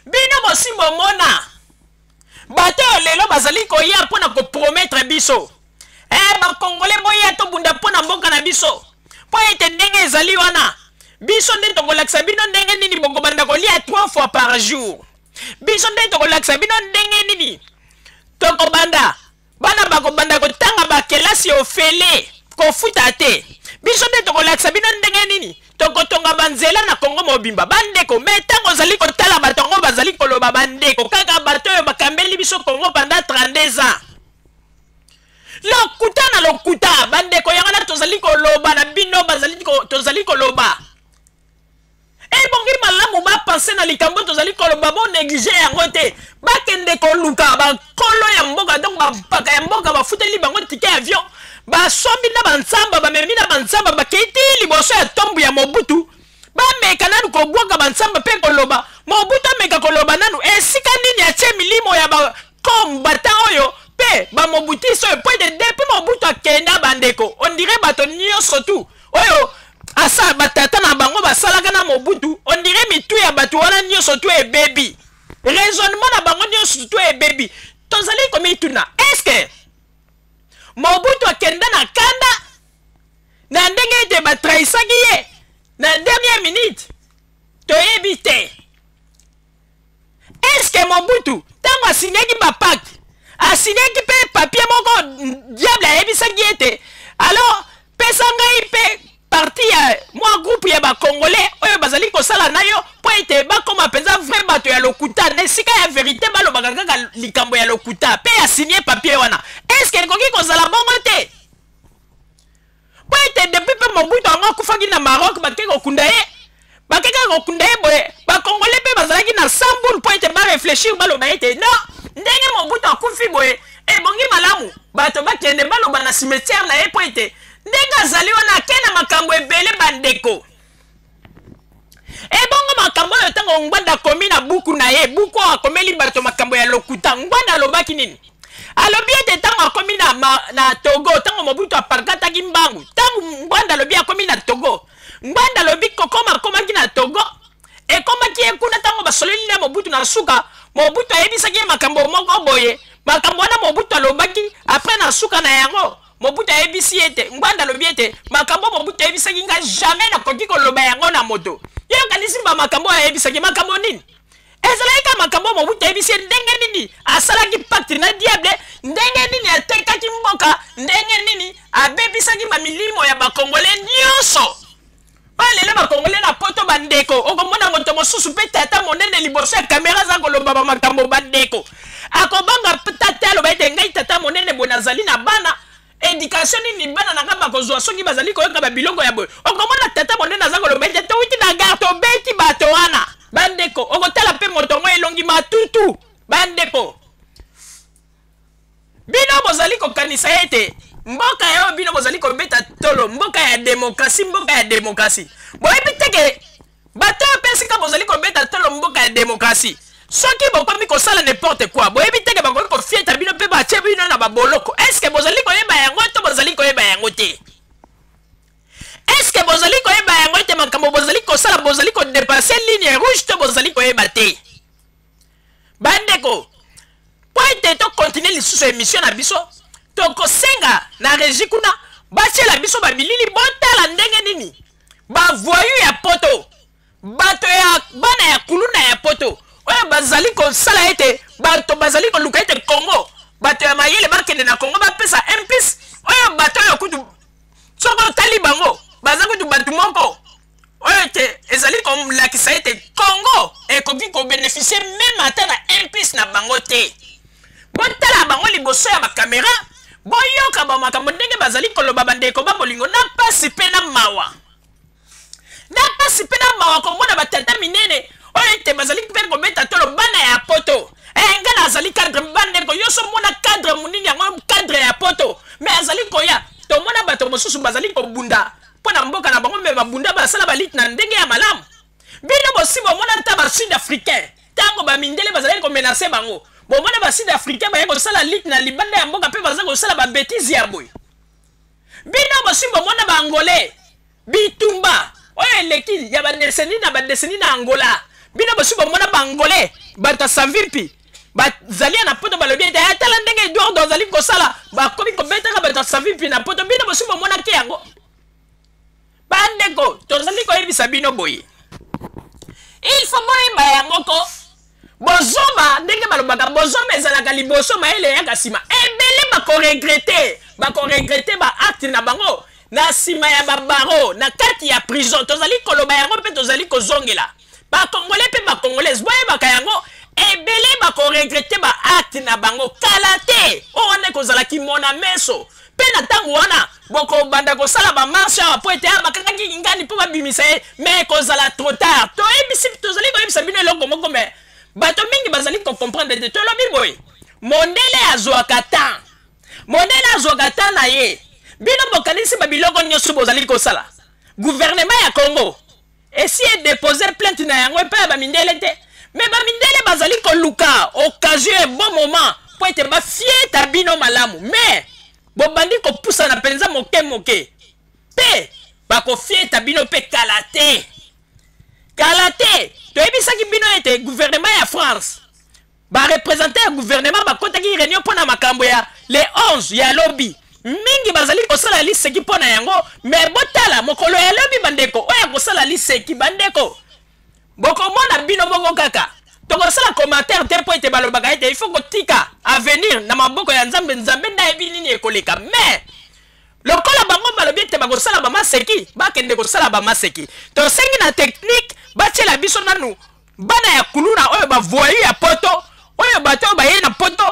bino bosi bomona bato oyo lelo bazali koya mpo na kopromettre biso: "Bakongole, boya tobunda mpo na mboka na biso, mpo ete ndenge ezali wana, biso nde tokolakisa bino ndenge nini bokobanda kolia trois fois par jour, biso nde tokolakisa bino ndenge nini tokobanda bana bakobanda kotanga bakelasi ofele, kofuta te, biso nde tokolakisa bino ndenge nini tokotonga banzela na Kongo mobimba." Bandeko, me ntango ozali kotala bato yango bazali koloba, bandeko, kaka bato oyo bakambeli biso Kongo pendant 32 ans, lokuta na lokuta. Bandeko, yango wana tozali koloba na bino, bazali tozali koloba, ebongi malamu bapense na likambo tozali koloba, bonéglige yango te. Bakende koluka bakolo ya mboka, donc bampaka ya mboka, bafuteli bango ticket avion, basombi na banzamba, bamemi na banzamba, bakei ti liboso ya tombe ya Mobutu. Bameka nanu kobwaka banzamba mpe koloba, Mobutu ameka koloba nanu esika nini atie milimo ya bakombata oyo mpe bamobutisi oyo, po ete depuis Mobutu akenda, bandeko, on dirait bato nyonso tu oyo asa batata na bango basalaka na Mobutu, on dirait mitu ya bato wana nyonso tu ebebi, raisonnement na bango nyonso tu ebebi. Tozali komituna: est-ce Mobutu akenda na kanda na ndenge ete batrahisaki ye na dernière minute? Toyebi te. Est-ce Mobutu, ntango asignaki bapacte, asignaki mpe papier moko, diable ayebisaki ete alors pesa ngai mpe parti ya mwa groupe ya bacongolais oyo bazali kosala na yo mpo ete bakoma mpenza vrai bato ya lokuta, na esika ya verité balobaka kaka likambo ya lokuta, mpe asigne papier wana. Eske ekoki kozala bongo te? Mpo ete depuis mpe Mobutu yango akufaki na Maroc, bake kokunda ye, bake kaka kokunda ye boye, bacongolais mpe bazalaki na sambul mpo ete baréfléchir, baloba ete non, ndenge Mobutu akufi boye, ebongi malamu bato bakende baloba na cimetière na ye, mpo ete ndenge azali wana ake na makambo ebele. Bandeko, ebongo makambo oyo, ntango Ngbanda akomi na buku na ye, buku oyo akomeli bato makambo ya lokuta, Ngbanda alobaki nini? Alobi ete ntango akomi na Togo, ntango Mobutu apakataki mbangu, ntango Ngbanda alobi akomi na Togo, Ngbanda alobi kokoma akomaki na Togo, ekomaki ye kuna, ntango basololi na Mobutu, na suka Mobutu ayebisaki ye makambo moko boye. Makambo wana Mobutu alobaki, après na suka na yango Mobutu ayebisi ete, Ngbanda alobi ete makambo Mobutu ayebisaki nga, jamais nakoki koloba yango na moto. Ye okanisi bamakambo oyo ayebisaki, makambo nini ezalaki? Ka makambo Mobutu ayebisi ye, ndenge nini asalaki pacte na diable, ndenge nini atekaki mboka, ndenge nini abebisaki bamilimo ya bakongole nyonso. Ba lelo bakongole na Poto, bandeko, okomona moto mosusu mpe tata monene liboso ya kamera aza koloba bamakambo. Bandeko, akobanga tata aloba ete ngai tata monene boye, nazali na bana, éducation nini bana na ngai bakozwa soki bazali koyoka babiloko ya boye? Okomona tata monene aza koloba ete towuti na gare, tobeti bato wana. Bandeko, okotala mpe moto yango elongi matutu. Bandeko, bino bozali kokanisa ete mboka oyo bino bozali kobeta tolo, mboka ya demokrasi, mboka ya demokrasi, boyebi te ke bato oyo mpe esika bozali kobeta tolo mboka ya demokrasi, soki bokomi kosala n'importe quoi, boyebi te ke bakoki kofieta bino mpe batie bino na baboloko? Est-ce bozali koyeba yango to bozali koyeba yango te? Est-ce bozali koyeba yango ete makambo bozali kosala, bozali kodépasser ligne rouge, to bozali koyeba te? Bandeko, mpo ete tocontinuer lisusu émission na biso, tokosenga na régie kuna batiela biso babilili, botala ndenge nini bavoyous ya Poto, bato ya bana ya kuluna ya Poto oyo bazali kosala ete bato bazali koluka ete Congo, bato ya mayele bakende na Congo, bapesa mpis oyo. Bato oyo kutu soki otali bango, baza kutu bato moko oyo ete ezali kolakisa ete Congo ekoki kobénéficier même ata na implice na bango te. Botala bango liboso ya bakamera, boyoka bamakambo ndenge bazali koloba. Bandeko babolingo, na pasi mpe na mawa, na pasi mpe na mawa komona batata minene oyo ete bazali mpe kobeta tolo bana ya Poto. Eh, nga nazali cadre. Bandeko, yo so mona cadre monini yango, cadre ya Poto, mais azali koya. Tomona bato mosusu bazali kobunda mpo na mboka na bango, mais babunda, basala balutte na ndenge ya malamu. Bino bosi bomona ata basud africain, ntango bamindele bazalaki komenacer bango, bomona basud africain baye kosala lutte na libanda ya mboka mpe baza kosala babêtises ya boye? Bino bosi bomona baangolais, bitumba oyo eleki ya badécennies na badécennies na Angola, bino bosi bomona baangolais, bato ya Savimbi bazali ya na Poto, balobi ete atala ndenge Eduardo azali kosala, bakomi kobetaka bato ya Savimbi na Poto? Bino bosi bomonaki yango? Bandeko, tozali koyebisa bino boye, il faut boyeba yango ko bozoma, ndenge balobaka, bozoma ezalaka liboso, mayele eyaka nsima. Ebele bakoregretter, bakoregretter baacte na bango na nsima ya babarreaux, na kati ya prison. Tozali koloba yango mpe tozali kozongela. Bacongolais mpe bacongolaise, boyebaka yango, ebele bakoregretter baacte na bango kala te. Oyo wana ekozalaki mona meso, mpe na ntango wana bokobanda kosala bamarche awa mpo ete bakangaki ngani mpo babimisa ye, mais ekozala trop tard. Toyebisi, tozali koyebisa bino eloko moko, mais bato mingi bazali kocomprendre te. Tolobi boye, mondele azwaka temps, mondele azwaka temps na ye. Bino bokanisi babiloko nyonso bozali kosala, gouvernement ya Congo esi edéposer plainte na yango epai ya bamindele te? Mais bamindele bazali koluka occasion, bon moment mpo ete bafieta bino malamu. Mais bobandi kopusana mpenza moke moke, mpe bakofieta bino mpe kala te, kala te. Toyebisaki bino ete gouvernement ya France, bareprésentants ya gouvernement bakɔtaki réunion mpo na makambo ya le 11 ya lobi. Mingi bazali kosala liseki mpo na yango, mais botala mokolo ya lobi, bandeko, oyo akosala liseki, bandeko, bokomona bino moko kaka. Tokosala commentaire te mpo ete balobaka ete il faut kotika avenir na maboko ya Nzambe. Nzambe nde ayebi nini ekoleka. Mais Lokola bango balobi ete bakosala bamaseki, bakende kosala bamaseki. Tosengi na technique batiela biso nanu bana ya kuluna oyo ba voyous ya poto, oyo bato oyo baye na poto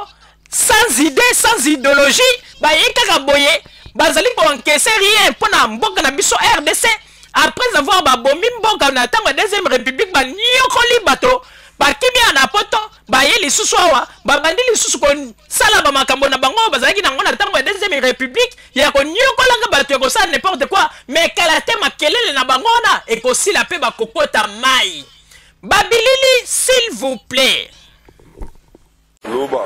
sans idée, sans idéologie, baye kaka boye, bazali ko encaisser rien mpo na mboka na biso RDC. Après avoir babomi mboka na ntango ya deuxième république, banyokoli bato bakimi awa na poto, baye lisusu awa babandi lisusu kosala bamakambo na bango bazalaki nango na ntango ya deuxième république ya konyokolaka bato, ya kosala n'importe quoi. Mais kala te makelele na bango wana ekosila mpe bakokota mai. Babilili, s'il vous plaît. Loba.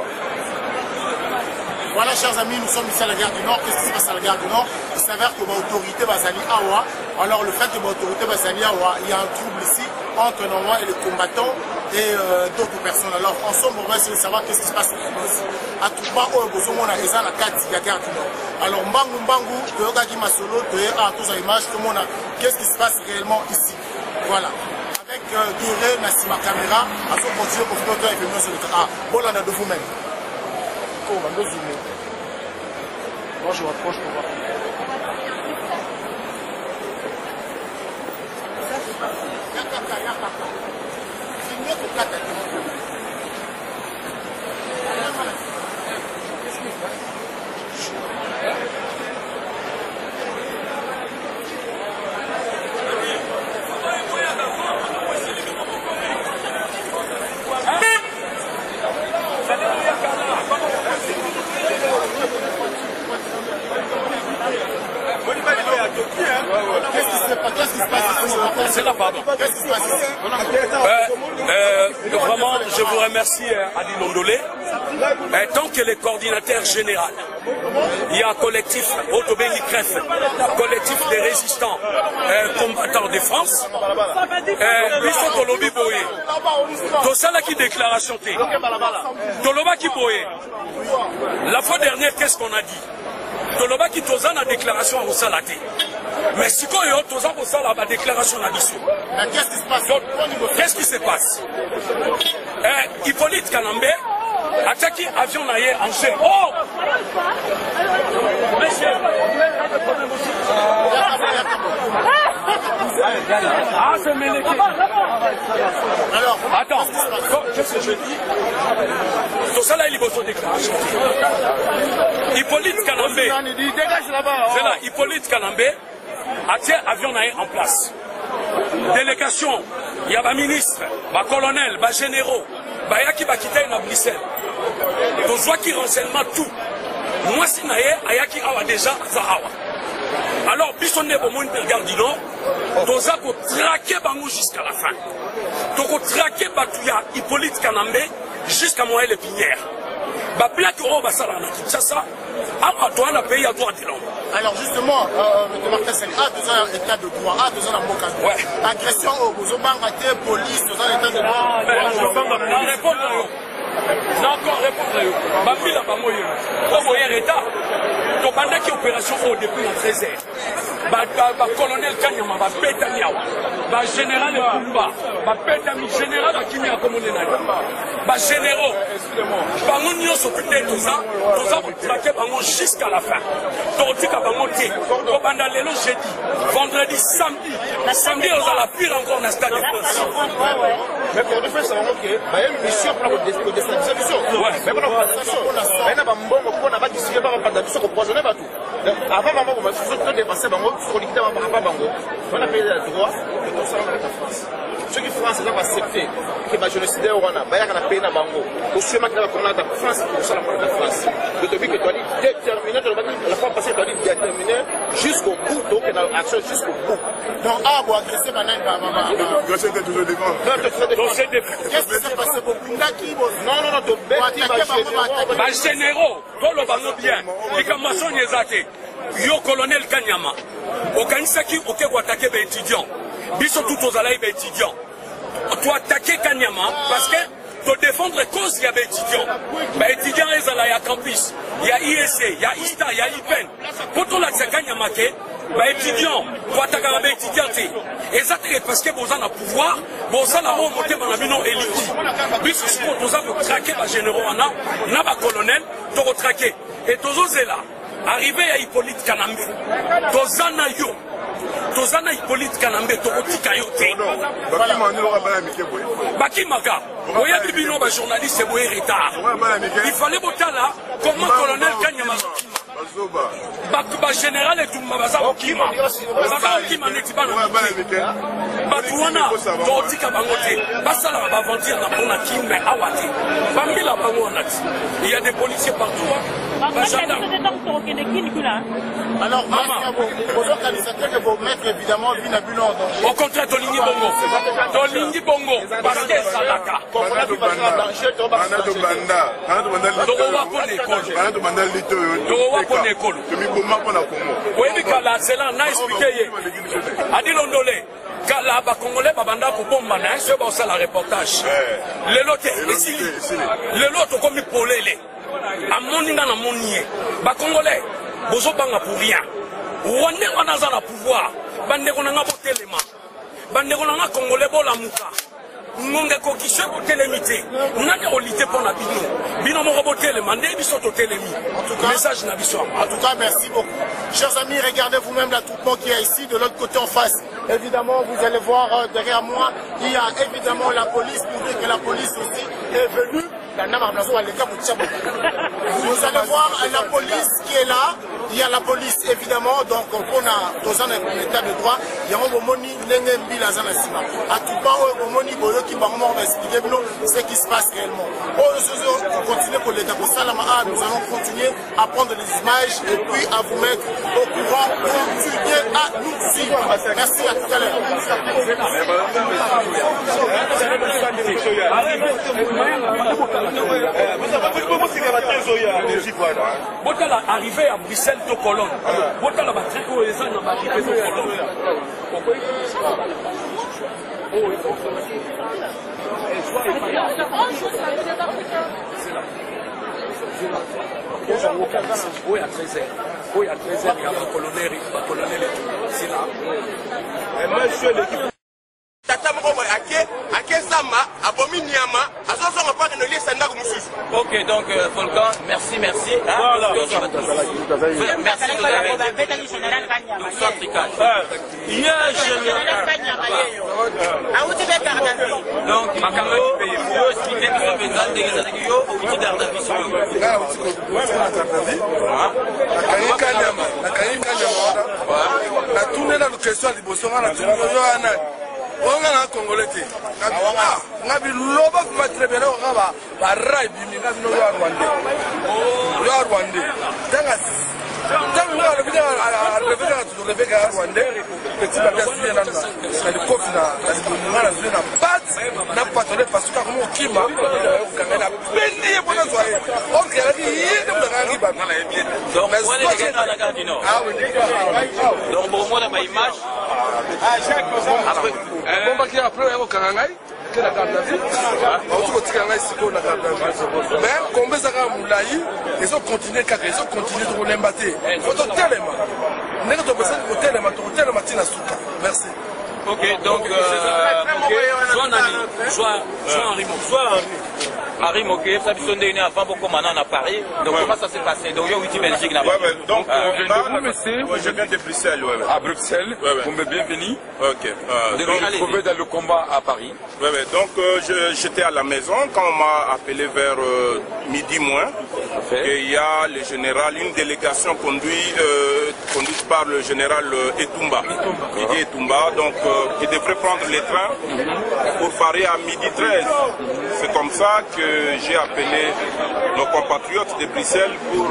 Voilà, chers amis, nous sommes ici à la gare du Nord. Qu'est-ce qui se passe à la gare du Nord? Il s'avère que l'autorité bazali awa. Alors, le fait que l'autorité bazali awa, il y a un trouble ici entre normalement et les combattants et d'autres personnes. Alors, ensemble, on va essayer de savoir qu'est-ce qui se passe ici. À tout pas, oyo bozomona eza na kati ya gare du Nord. Alors, mbangu mbangu, toyokaki masolo, toye a tous à image, tout le monde, qu'est-ce qui se passe réellement ici? Voilà. Avec Guéré na sima caméra, azo continuer ko faire et venir sur le ah, bolanda de vous-même. Comment on zoomer? Moi je rapproche pour voir. Yakaka, yakaka. Filmer kokata te. Qu'est-ce qui se passe? Qu'est-ce qui se passe ici? C'est là, pardon. Qu'est-ce qui se passe ici? Vraiment, je vous remercie, Adi Londolé. Tant que le coordinateur général, il y a un collectif Otobeli Cref, collectif des résistants combattants de France. Biso tolobi boye. Tosalaki déclaration te. Tolobaki boye. La fois dernière, qu'est-ce qu'on a dit? Tolobaki toza na déclaration ya kosala te. Mais sikoyo toza kosala ba déclaration na biso. Mais qu'est-ce qui se passe? Donc, qu'est-ce qui se passe? Hippolyte Kanambe atiaki avion na ye en jeu. Oh! Monsieur! Ah, c'est mêlé. Alors, attends, qu'est-ce que je dis? Tosala liboso déclaration. Hippolyte Kanambe. C'est là, Hippolyte Kanambe atie avion na ye en place. Délégation, il y a ba ministre, ba colonel, ba généraux, ba yaki ba kitai na Bruxelles. Tozwaki renseignement tout. Moi si na ye ayaki awa déjà za awa. Alors biso nde bomoni na gare du Nord, toza ko traquer bango jusqu'à la fin. Toko traquer batu ya Hippolyte Kanambe jusqu'à Moyen-Lépinière. Ba plaque oyo basala na Kinshasa, awa toa na pays ya droit de l'homme. Alors justement, M. Martin Sali, a besoin d'un état de droit, a besoin d'un mot cadeau. Ouais. Agression au Bozobanga, police, besoin d'un état de droit. Mais, je répondre à eux. Non, encore répondre à eux. Bambila bango yo. Au moyen état. Tobandaki opération oyo depuis na 13 heures. Ba colonel Kanyama, ba beta miawa. Ba général Pumba, ba beta mi général akimi akomone na yo. Ba généraux. Bango nyonso peut-être toza, toza ko traquer bango jusqu'à la fin. Totika bango te. Kobanda lelo jeudi, vendredi, samedi. Samedi on la pire encore na stade de France. Mais pour nous faire savoir que ba une mission pour la déstabilisation. Mais pour la déstabilisation, mais na ba mbongo pour na ba discuter ba ba biso ko poisonner bato. Donc avant bango ba biso to dépenser bango, so liquider ba ba bango. On a payé le droit de tout ça dans la France. Ceux qui France ils ont accepté que ba génocidaire wana ba yaka na pays na bango. Au chemin que la corona de France pour ça la corona de France. De te dire que tu as dit déterminé, tu as dit la fois passée tu as dit déterminé jusqu'au bout, donc on a action jusqu'au bout. Donc ah bon agresser banane ba ba ba. Agresser t'es toujours devant. Non, t'es toujours devant. Donc, c'est des- Qu'est-ce qui s'est passé pour Bundaki, bon? Non, non, non, to beti ba généraux. Ba généraux, tolo bango bien. Likambo soni ezate. Yo colonel Kanyama. Okanisaki oke ko attaquer ba étudiants. Biso tout ozalaki ba étudiants. To attaquer Kanyama parce que to défendre cause ya ba étudiants. Ba étudiants ezala ya campus, ya ISC, ya ISTA, ya IPN. Po tolakisa Kanyama ke ba étudiants, ko attaquer ba étudiants te. Eza te parce que boza na pouvoir, boza na oyo motema na bino eliki. Biso sikoyo toza ko traquer ba généraux wana na ba colonel, to ko traquer. Et tozozela. Arrivée ya Hippolyte Kanambe, toza na yo, toza na Hippolyte Kanambe, tokotika yo te. Bakimaka, oyebi bino ba journaliste boye retard. Il fallait botala comment colonel Kanyama bato ba général etumba baza kokima, baza kokima neti bana mike. Bato wana tokotika bango te, basalaka baaventure na mpona kime awa te, bambila bango wana ti. Il y a des policiers partout, hein. Ba gendarmes. Alors, maman, bozokanisa te que bomettre évidemment vie na bino en danger? Au contraire, tolingi bongo, tolingi bongo, parce que ezalaka tokowa mpona ekolo, tokowa mpona ekolo. Oyebi kala zela na expliquer ye adilondole kala bakongolais babanda kobombana soki baosala reportage. Lelo te, esili. Lelo tokomi polele, amoni nga, namoni ye. Bakongolais bozobanga pour rien. Rwandais wana aza na pouvoir. Bandeko na nga, botelema. Bandeko na nga congolais, bolamuka. Ngonga ekoki. Soki botelemi te, nani akolite mpo na bino? Bino moko botelema nde biso totelemi. Message na biso yango. En tout cas, merci beaucoup. Chers amis, regardez vous-même l'attroupement qu'il y a ici, de l'autre côté en face. Évidemment, vous allez voir derrière moi, il y a évidemment la police, pour dire que la police aussi est venue. Vous allez voir la police qui est là. Il y a la police évidemment, donc on a dans un état de droit. Il y a un bomoni ndenge mbila aza na nsima. Attroupement oyo bomoni, boyoki bango moko baexpliquer bino ce qui se passe réellement. Oyo soso continuer koleka kosalama ah, nous allons continuer à prendre les images et puis à vous mettre au courant. Continuez à nous suivre. Merci, à tout à l'heure. Botala arrivé ya Bruxelles to Colonne, botala batrain oyo eza na baarrivée to colonne. Oyo oyo ya 13 heures, oyo ya 13 heures ya bacolonel, bacolonel c'est là. Tata moko boye ake zamba, abomi nyama, azozonga mpo akende oliesa ndako mosusu. Ok, donc Volcan, merci, merci. Hein? Voilà. Merci. Donc, soit tricage. Ye général. Donc, yo expliquer biso mpenza ndenge ezalaki. Yo outi garde à vue sikoyo? Nakangi Kanyama, nakangi Kanyama wana, natuni nanu question ya liboso. Nga natuni: yo ya nani? Oyo nga na congolais te. Nga biloba vraiment très bien nga bara ebimi nga bino, yo ya rwandais, yo ya rwandais. Tanga ntango nga alobi, arêver, kaka rêver kaka rwandais. Petit papi azwi ye nanu na likofi na libumu, nga nazwi na pate na patole pasuka akoma kokima, kokanga ye na bendi ye mpo nazwa ye. Or que alaki ye nde moto akangaki bato. Donc wana elekaki na gare du Nord. Donc bokomona baimage. Bombaki après oya kokanga ngai ke na garde à vue, bauti kotika ngai sikoyo na garde à vue. Mais kombe eza kaka molai, ezocontinuer kaka, ezocontinuer. Tokolemba te, fo totelema ndenge topesaki kotelema, tokotelema ntina suka. Merci. Ok, donc ok. Zwa nani, zwa Henri Mo. Zwa Henri Moke, ça biso ndenge avant bokoma na Paris. Donc comment ça s'est passé? Donc yo outi Belgique là-bas. Ouais, donc, Vous venez là, de où, monsieur? Ouais, je viens de Bruxelles, ouais. À Bruxelles. Ouais. Bon, ben, bienvenue. Ok. Donc, Allez. Vous trouvez dans le combat à Paris. Ouais, donc j'étais à la maison quand on m'a appelé vers midi moins. Fait. Et il y a le général, une délégation conduite par le général Etumba, Didier Etumba, donc qui devrait prendre les trains pour Paris à midi 13. C'est comme ça que j'ai appelé nos compatriotes de Bruxelles pour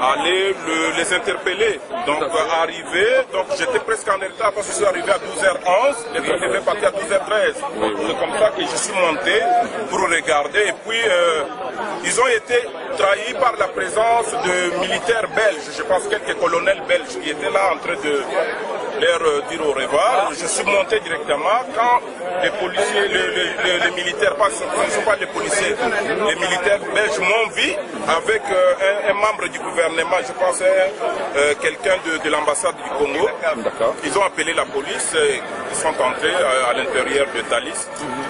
aller les interpeller. Donc arrivé, donc j'étais presque en retard parce que je suis arrivé à 12h11, le train devait partir à 12h13. C'est comme ça que je suis monté pour regarder et puis ils ont été trahis par la présence de militaires belges, je pense quelques colonels belges qui étaient là en train de leur dire au revoir. Je suis monté directement quand les policiers, les militaires, pas, ce ne sont pas les policiers, les militaires belges m'ont vu avec un membre du gouvernement, je pense quelqu'un de l'ambassade du Congo. Ils ont appelé la police. qui sont entrés à l'intérieur de Thalys.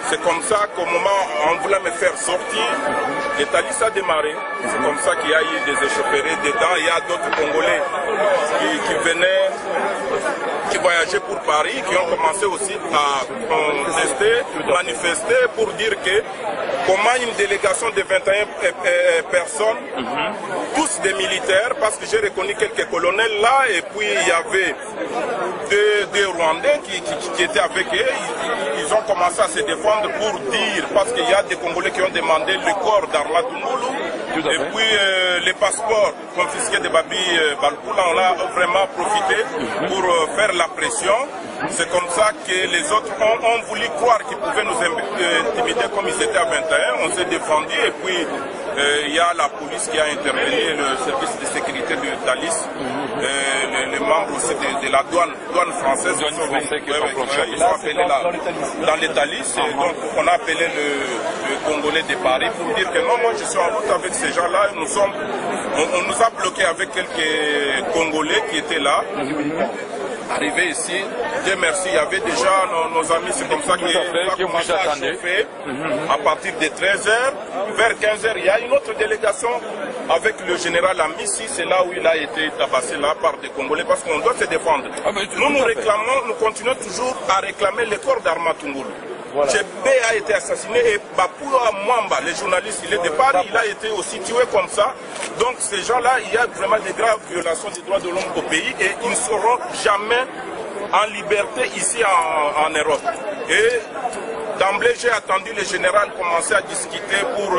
C'est comme ça qu'au moment où on voulait me faire sortir, le Thalys a démarré. C'est comme ça qu'il y a eu des échauffourées dedans. Il y a d'autres Congolais qui venaient, qui voyageaient pour Paris, qui ont commencé aussi à contester, manifester pour dire que comment une délégation de 21 personnes, tous des militaires, parce que j'ai reconnu quelques colonels là, et puis il y avait deux Rwandais qui étaient avec eux. Ils ont commencé à se défendre pour dire, parce qu'il y a des Congolais qui ont demandé le corps d'Arma Tungulu, et puis les passeports confisqués de Babi Balkoula, on a vraiment profité pour faire la pression. C'est comme ça que les autres ont voulu croire qu'ils pouvaient nous intimider comme ils étaient à 21. On s'est défendu et puis il y a la police qui a intervenu, le service de sécurité de Thalys, les membres aussi de la douane française. Douane française qui sont planchés. Ils sont appelés là, dans les Thalys. Et donc on a appelé le Congolais de Paris pour dire que non, moi je suis en route avec ces gens-là. On nous a bloqués avec quelques Congolais qui étaient là. Arrivé ici, Dieu merci, il y avait déjà nos amis, c'est comme ça Tout à fait, qu'on a qui vous commencé à attendait. chauffer. À partir de 13h, vers 15h, il y a une autre délégation avec le général Amissi, c'est là où il a été tabassé là par des Congolais parce qu'on doit se défendre. Ah, mais tout Nous, nous à fait. réclamons, nous continuons toujours à réclamer le corps d'Armand Tungulu. Voilà. Tchébé a été assassiné et Bapoua Mwamba, le journaliste, il est de Paris, il a été aussi tué comme ça. Donc ces gens-là, il y a vraiment des graves violations des droits de l'homme au pays et ils ne seront jamais en liberté ici en Europe. Et d'emblée, j'ai attendu le général commencer à discuter pour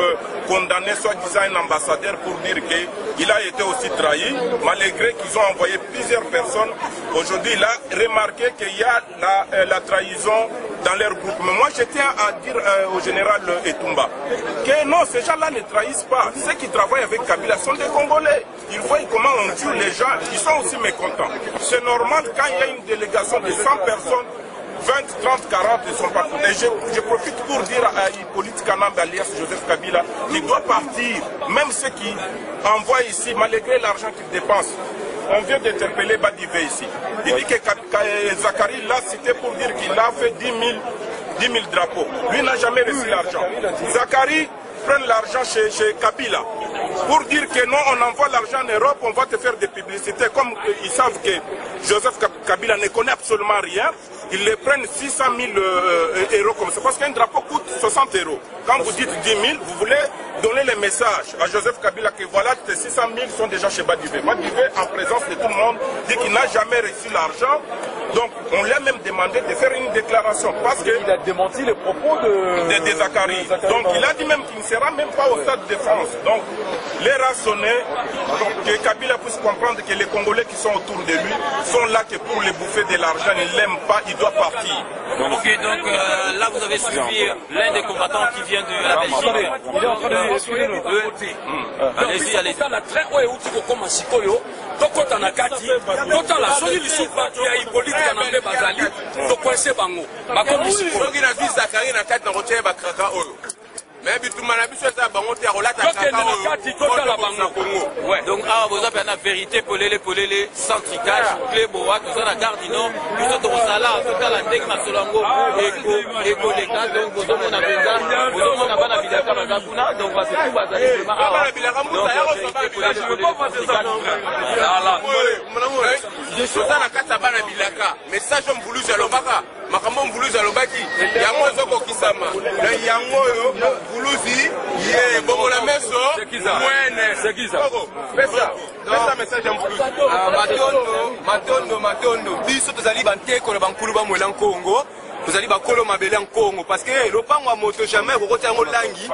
condamner soi-disant un ambassadeur pour dire qu'il a été aussi trahi, malgré qu'ils ont envoyé plusieurs personnes. Aujourd'hui, il a remarqué qu'il y a la trahison dans leur groupe. Mais moi, je tiens à dire au général Etumba que non, ces gens-là ne trahissent pas. Ceux qui travaillent avec Kabila sont des Congolais. Ils voient comment on tue les gens, ils sont aussi mécontents. C'est normal quand il y a une délégation de 100 personnes, 20, 30, 40 ne sont pas contents. Et je profite pour dire à Hippolyte Kanambe, alias Joseph Kabila, qu'il doit partir. Même ceux qui envoient ici, malgré l'argent qu'ils dépensent. On vient d'interpeller Badivé ici. Il dit que Zacharie l'a cité pour dire qu'il a fait 10 000 drapeaux. Lui n'a jamais reçu l'argent. Zacharie prend l'argent chez Kabila pour dire que non, on envoie l'argent en Europe, on va te faire des publicités. Comme ils savent que Joseph Kabila ne connaît absolument rien, ils les prennent 600 000 euros comme ça. Parce qu'un drapeau coûte 60 euros. Quand vous dites 10 000, vous voulez donner le message à Joseph Kabila que voilà, tes 600 000 sont déjà chez Badivé. Badivé, en présence de tout le monde, dit qu'il n'a jamais reçu l'argent. Donc, on lui a même demandé de faire une déclaration. Parce que Il a démenti les propos de Zacharie. de Zacharie. Donc, il a dit même qu'il ne sera même pas au Stade de France. Donc, l'heure a sonné que Kabila puisse comprendre que les Congolais qui sont autour de lui sont là que pour les bouffer de l'argent. Il ne l'aime pas, il doit partir. Ok, donc là vous avez suivi l'un des combattants qui vient de la Belgique. Attendez, il est en train de excusez-nous. Allez-y, allez-y. Tala train oyo euti kokóma sikoyo, tokɔta na kati, totala soki lisusu bato ya Hippolyte Kanambe bazali, tokoincer bango bakomi sikoyo. Soki nazwi Zakari na kati na kotia ye bakraka oyo, me bitumba na biso eza bango te ya kolata. Tokende Kraka na oyo kati, totala bango. Kongo. Ouais. Donc awa boza mpe na vérité polele polele, sans tricage. Clé boa, toza na Gare du Nord. Biso tokosala, totala ndenge masolo yango ekoleka. Donc bozomona mpenza, bozomona bana bilaka baza kuna. Donc bato tu bazali vraiment awa. Bana bilaka, Donc mbuta, ya vérité polele polele, sans tricage. Toza na kati ya bana bilaka. Message oyo Mvuluzi alobaka, makambo Mvuluzi alobaki, yango ezokokisama na yango oyo Mvuluzi ye bongola meso mwene. Sekiza. Koko, pesa pesa message ya Mvuluzi. Ah, matondo, matondo, matondo. Biso tozali banteko na bankulu bamwela nkongo, tozali bakolo mabele ya nkongo, parce que lopango ya moto jamais kokotia yango langi.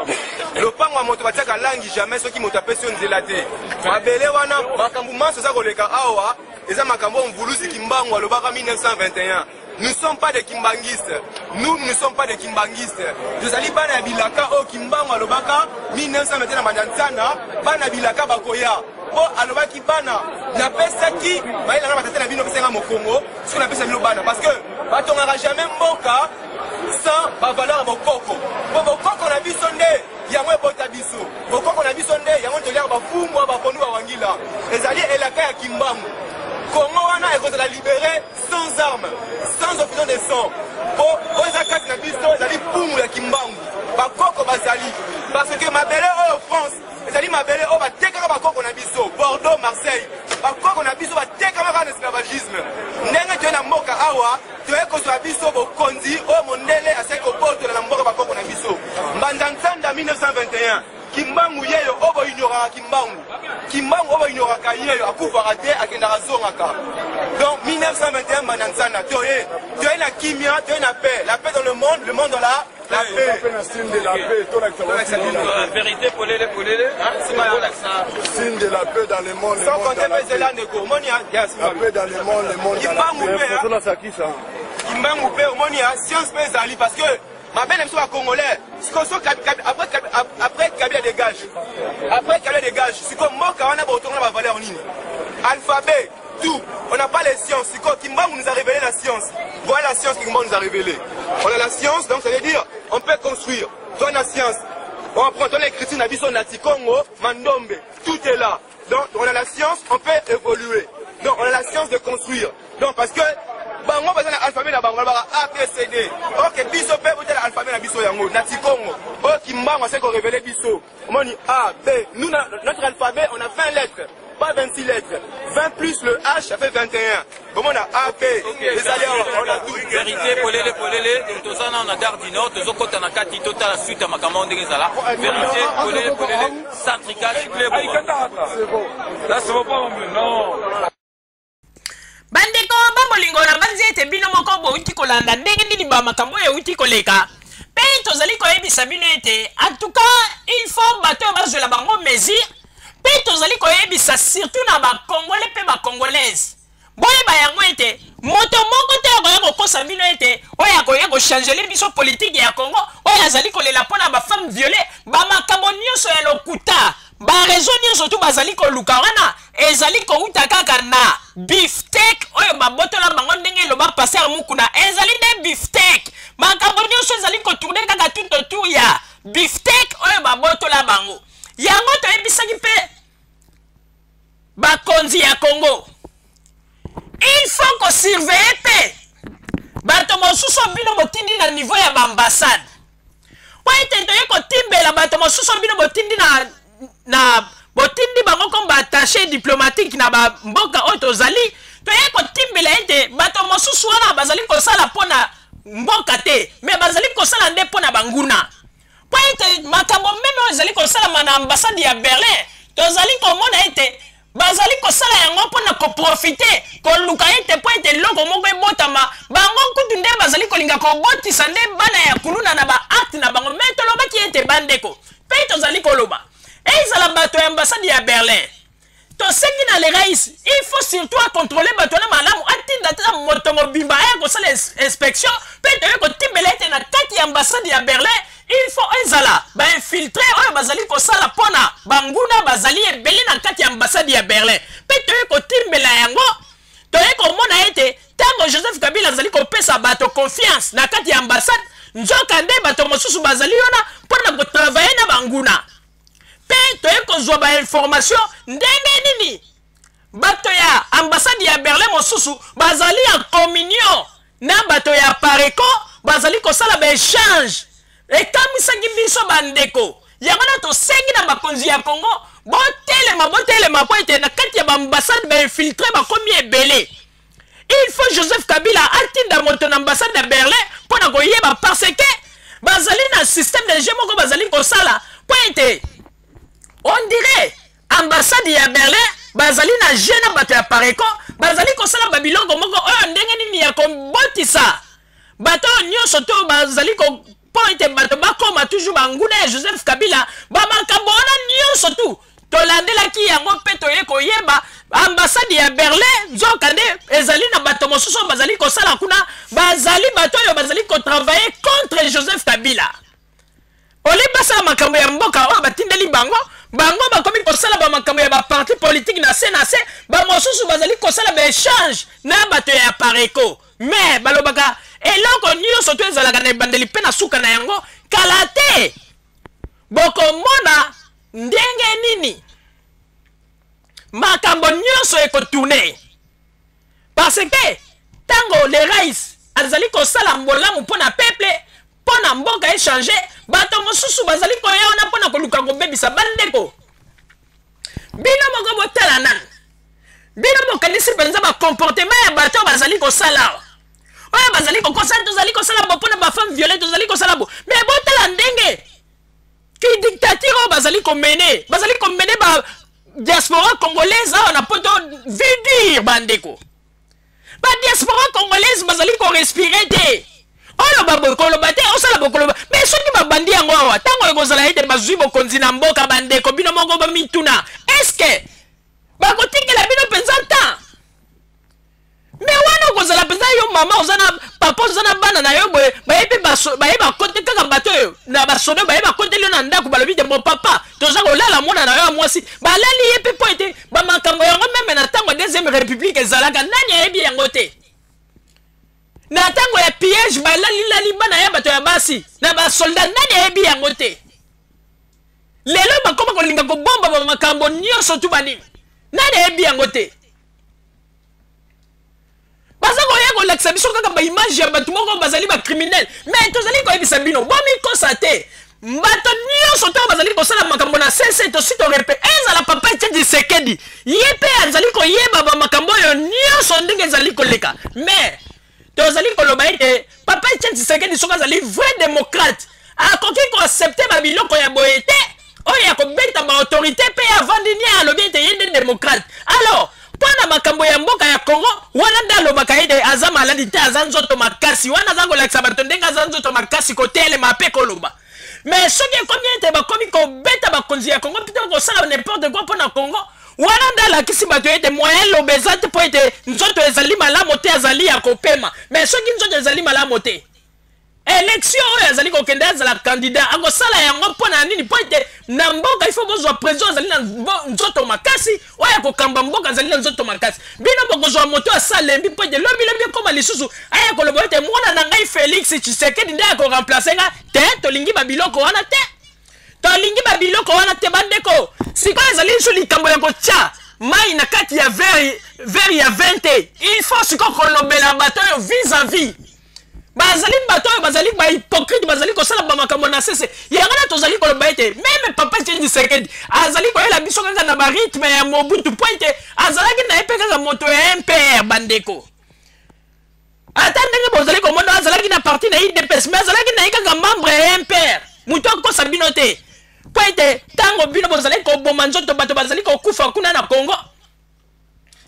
Lopango ya moto batiaka langi jamais soki moto apesi yo nzela te. Mabele wana, makambo manso eza koleka awa eza makambo oyo Mvuluzi Kimbangu alobaka 1921. Nous ne sommes pas des kimbanguistes. Nous ne sommes pas des kimbanguistes. Tozali bana ya bilaka oyo Kimbangu alobaka 1921 na Bandansana, bana bilaka bakoya. Mpo alobaki bana napesaki mayele na batata na bino, pesanga mokongo, soki napesa bino bana, parce que batongaka jamais mboka sans bavaleur ya bokoko. Mpo bokoko na biso nde yango ebota biso, bokoko na biso nde yango toliaka bafumbwa, bapondu, bawangila. Ezali elaka ya Kimbangu. Kongo wana ekozala libéré sans armes, sans officier. de sang. Po oyo eza kati na biso ezali pungu ya Kimbangu. Bakoko bazali. Parce que mabele oyo France ezali mabele oyo batekaka bakoko na biso. Bordeaux, Marseille. Bakoko na biso batekamaka na esclavagisme. Ndenge toye na mboka awa, toye kozwa biso bokonzi oyo mondele asali kobotola na mboka bakoko na biso. Mbanza Nsanda 1921. Kimbangu yeyo oyo bo ignoraka Kimbangu. Kimbangu oyo bo ignoraka yeyo akufaka te akendaka azongaka. Donc 1921 Mbanza Nsanda toye toye na kimia toye na paix la paix dans le monde le monde dans la la paix. Signe de la paix, La vérité polele polele. Signe de la paix dans le monde. Sans compter Bezela ndeko omoni La paix dans le monde, le monde dans la Kimbangu paix. pe Kimbangu pe omoni science pe ezali parce que mabe na biso ba congolais sikoyo so après après Kabila dégage après Kabila dégage sikoyo mboka wana botonga na ba valeur nini alphabet tout on n'a pas les sciences sikoyo Kimbangu nous a révélé la science voilà la science que Kimbangu nous a révélé on a la science donc ça veut dire on peut construire toi la science on prend ton écriture na biso na Congo Mandombe tout est là donc on a la science on peut évoluer donc on a la science de construire donc parce que bango baza na alphabet na bango balobaka a b c d ok biso mpe botala alphabet na biso yango na tikongo oyo Kimbangu asali korévéler biso omoni a b nous na, notre alphabet on a 20 lettres pas 26 lettres 20 plus le h ça fait 21 bomona a b ezali awa on a tout vérité polele polele. Donc toza nano na Gare du Nord, tozokɔta na kati totala suite ya makambo ndenge ezala. Vérité polele polele, sans tricage, clé. Là, ça va pas, non. Bandeko babolingo, na banzi ete bino moko bouti kolanda ndenge nini bamakambo oyo euti koleka. Mpe tozali koyebisa bino ete en tout cas il faut bato oyo bazwela bango mesure. Mpe tozali koyebisa surtout na Bacongolais mpe Bacongolaise, boyeba yango ete moto moko te akoya kokosa bino ete oyo akoya kochanger biso politike ya Congo, oyo azali kolela mpona bafemme violées. Bamakambo nyonso ya lokuta, bareseau nyonso tu bazali koluka wana ezali kouta kaka na bifteck oyo babotola bango. Ndenge eloba pasteur Mukuna, ezali nde bifteck. Makambo nyonso ezali kotourner kaka tout autour ya bifteck oyo babotola bango. Yango toyebisaki mpe bakonzi ya Congo, il faut kosurveiller mpe bato mosusu bino botindi na niveau ya baambassade, po ete toye kotimbela bato mosusu bino botindi na botindi bango comme baattaché diplomatique na bamboka oyo tozali. Toye kotimbela ete bato mosusu wana bazali kosala mpo na mboka te, mais bazali kosala nde mpo na banguna, mpo ete makambo même oyo ezali kosalama na ambassade ya Berlin, tozali komona ete bazali kosala yango mpo na koprofiter, koluka ete mpo ete eloko moko ebotama. Bango kutu nde bazali kolinga kobotisa nde bana ya kuluna na baacte na bango. Mais tolobaki ete bandeko, mpe tozali koloba, ezala bato ya ambassade ya Berlin, tosengi na le rais, il faut surtout acontrôler bato wana malamu, atinda ta moto mobimba aya kosala inspection. Mpe toye kotimbela ete na kati ya ambassade ya Berlin, il faut ezala bainfiltré oyo bazali kosala mpona banguna bazali ebele na kati ya ambassade ya Berlin. Mpe toye kotimbela yango, toye komona ete ntango Joseph Kabila azali kopesa bato confiance na kati ya ambassade, nzoka nde bato mosusu bazali wana mpona kotravailler na banguna. Mpe toye kozwa bainformation ndenge nini bato ya ambassade ya Berlin mosusu bazali ya communion na bato ya Apareco, bazali kosala baéchange. Ekamisaki biso bandeko. Yango na tosengi na bakonzi ya Congo, botelema, botelema, po ete na kati ya baambassade bainfiltré bakomi ebele. Il faut Joseph Kabila atinda moto na ambassade ya Berlin mpo na koyeba, parce que bazali na système de jeu moko bazali kosala, mpo ete on dirait ambassade ya Berlin bazali na jeu na bato ya Apareco, bazali kosala babiloko moko oyo ndenge nini ya kobotisa bato oyo nyonso to bazali ko mpo ete bato bakóma toujours banguna ya Joseph Kabila. Bamakambo wana nyonso tu tolandelaki yango mpe toye koyeba ambassade ya Berlin nzoka nde ezali na bato mosusu oyo bazali kosala kuna, bazali bato oyo bazali kotravailler contre Joseph Kabila. Ole basala makambo ya mboka oyo batindeli bango, bango bakomi kosala bamakambo ya baparti politike na se na se. Bamosusu bazali kosala baéchange na bato ya Apareco. Mais balobaka eloko nyonso to ezalaka na ebandeli mpe na suka na yango. Kala te bokomona ndenge nini makambo nyonso ekotourner, parce que ntango le rais azali kosala bolamu mpo na peuple, mpo na mboka echange. Bato mosusu bazali koya wana mpo na koluka kobebisa. Bandeko, bino moko botala nanu. Bino bokanisi mpenza bacomportement ya bato oyo bazali kosala awa, oyo bazali kokosa, tozali kosala bo mpo na bafemme viole, tozali kosala bo, me botala ndenge ki dictature oyo bazali komene, bazali komene ba diaspora congolaise awa na poto. Vie dure, bandeko. Ba diaspora congolaise bazali korespire te. Oloba boye, koloba te, osala bokoloba, me soki babandi yango awa, ntango ekozala ete bazwi bokonzi na mboka, bandeko, bino moko bamituna, eske bakotikela bino mpenza temps? Me wana okozala mpenza yo mama, oza na papa, oza na bana na yo boye, bayebi baye bakote kaka bato oyo na basoda, baye bakoteli yo na ndako, balobi te: "Bon papa, toza kolala mwana na yo ya mwasi." Balali ye mpe, mpo ete bamakambo yango meme na ntango ya deuxième république ezalaka. Nani ayebi yango te? Na ntango ya pillage, balalilali bana ya bato ya basi na basoldat. Nani ayebi yango te? Lelo bakoma kolinga kobomba bamakambo nyonso tu banini. Nani ayebi yango te? Baza koya kolakisa biso kaka baimage ya bato moko bazali bacriminel. Mais tozali koyebisa bino, bomikosa te. Bato nyonso ntango bazali kosala makambo na sese, tosi torepe. Ezala papa Etienne Tshisekedi, ye mpe azali koyeba bamakambo oyo nyonso ndenge ezali koleka. Mais tozali koloba ete papa Etienne Tshisekedi, soki azali vrai démocrate, akoki koaccepte babiloko ya boye te, oyo ya kobeta baautorité. Mpe avandi nie, alobi ete ye nde démocrate. Alors mpo na makambo ya mboka ya Congo wana nde alobaka ete aza maladi te, aza nzoto makasi. Wana aza kolakisa bato ndenge aza nzoto makasi, kotelema mpe koloba. Mais soki ekomi ete bakomi kobeta bakonzi ya Congo mpe kosala n'importe quoi mpo na Congo, wana nde alakisi bato ete moyen loba eza te, mpo ete nzoto ezali malamu te, azali ya kopema. Mais soki nzoto ezali malamu te, élection oyo azali kokende azala candidat, akosala yango mpo na nini? Mpo ete na mboka ifo bozwa président azali na nzoto makasi, oyo akokamba mboka azali na nzoto makasi. Bino bokozwa moto asalembi, mpo ete lobilobi ekóma lisusu aya koloba ete mwana na ngai Félix Tshisekedi nde akoremplace nga te. Tolingi babiloko wana te, tolingi babiloko wana te, bandeko. Sikoyo ezali lisusu likambo ya kotya mai na kati ya verre ya 20 te. Il faut sikoyo kolobela bato oyo vis-à-vis bazali bato oyo bazali bahypocrite, bazali kosala bamakambo na sese. Yango na tozali koloba ete meme papa Etienne Tshisekedi azali koyela biso kaka na barythme ya Mobutu, mpo ete azalaki na ye mpe kaka moto ya MPR. Bandeko, ata ndenge bozali komona azalaki na parti na UDPS, mais azalaki na ye kaka membre ya MPR. Moto akosa bino te, mpo ete ntango bino bozali koboma nzoto, bato bazali kokufa kuna na Congo,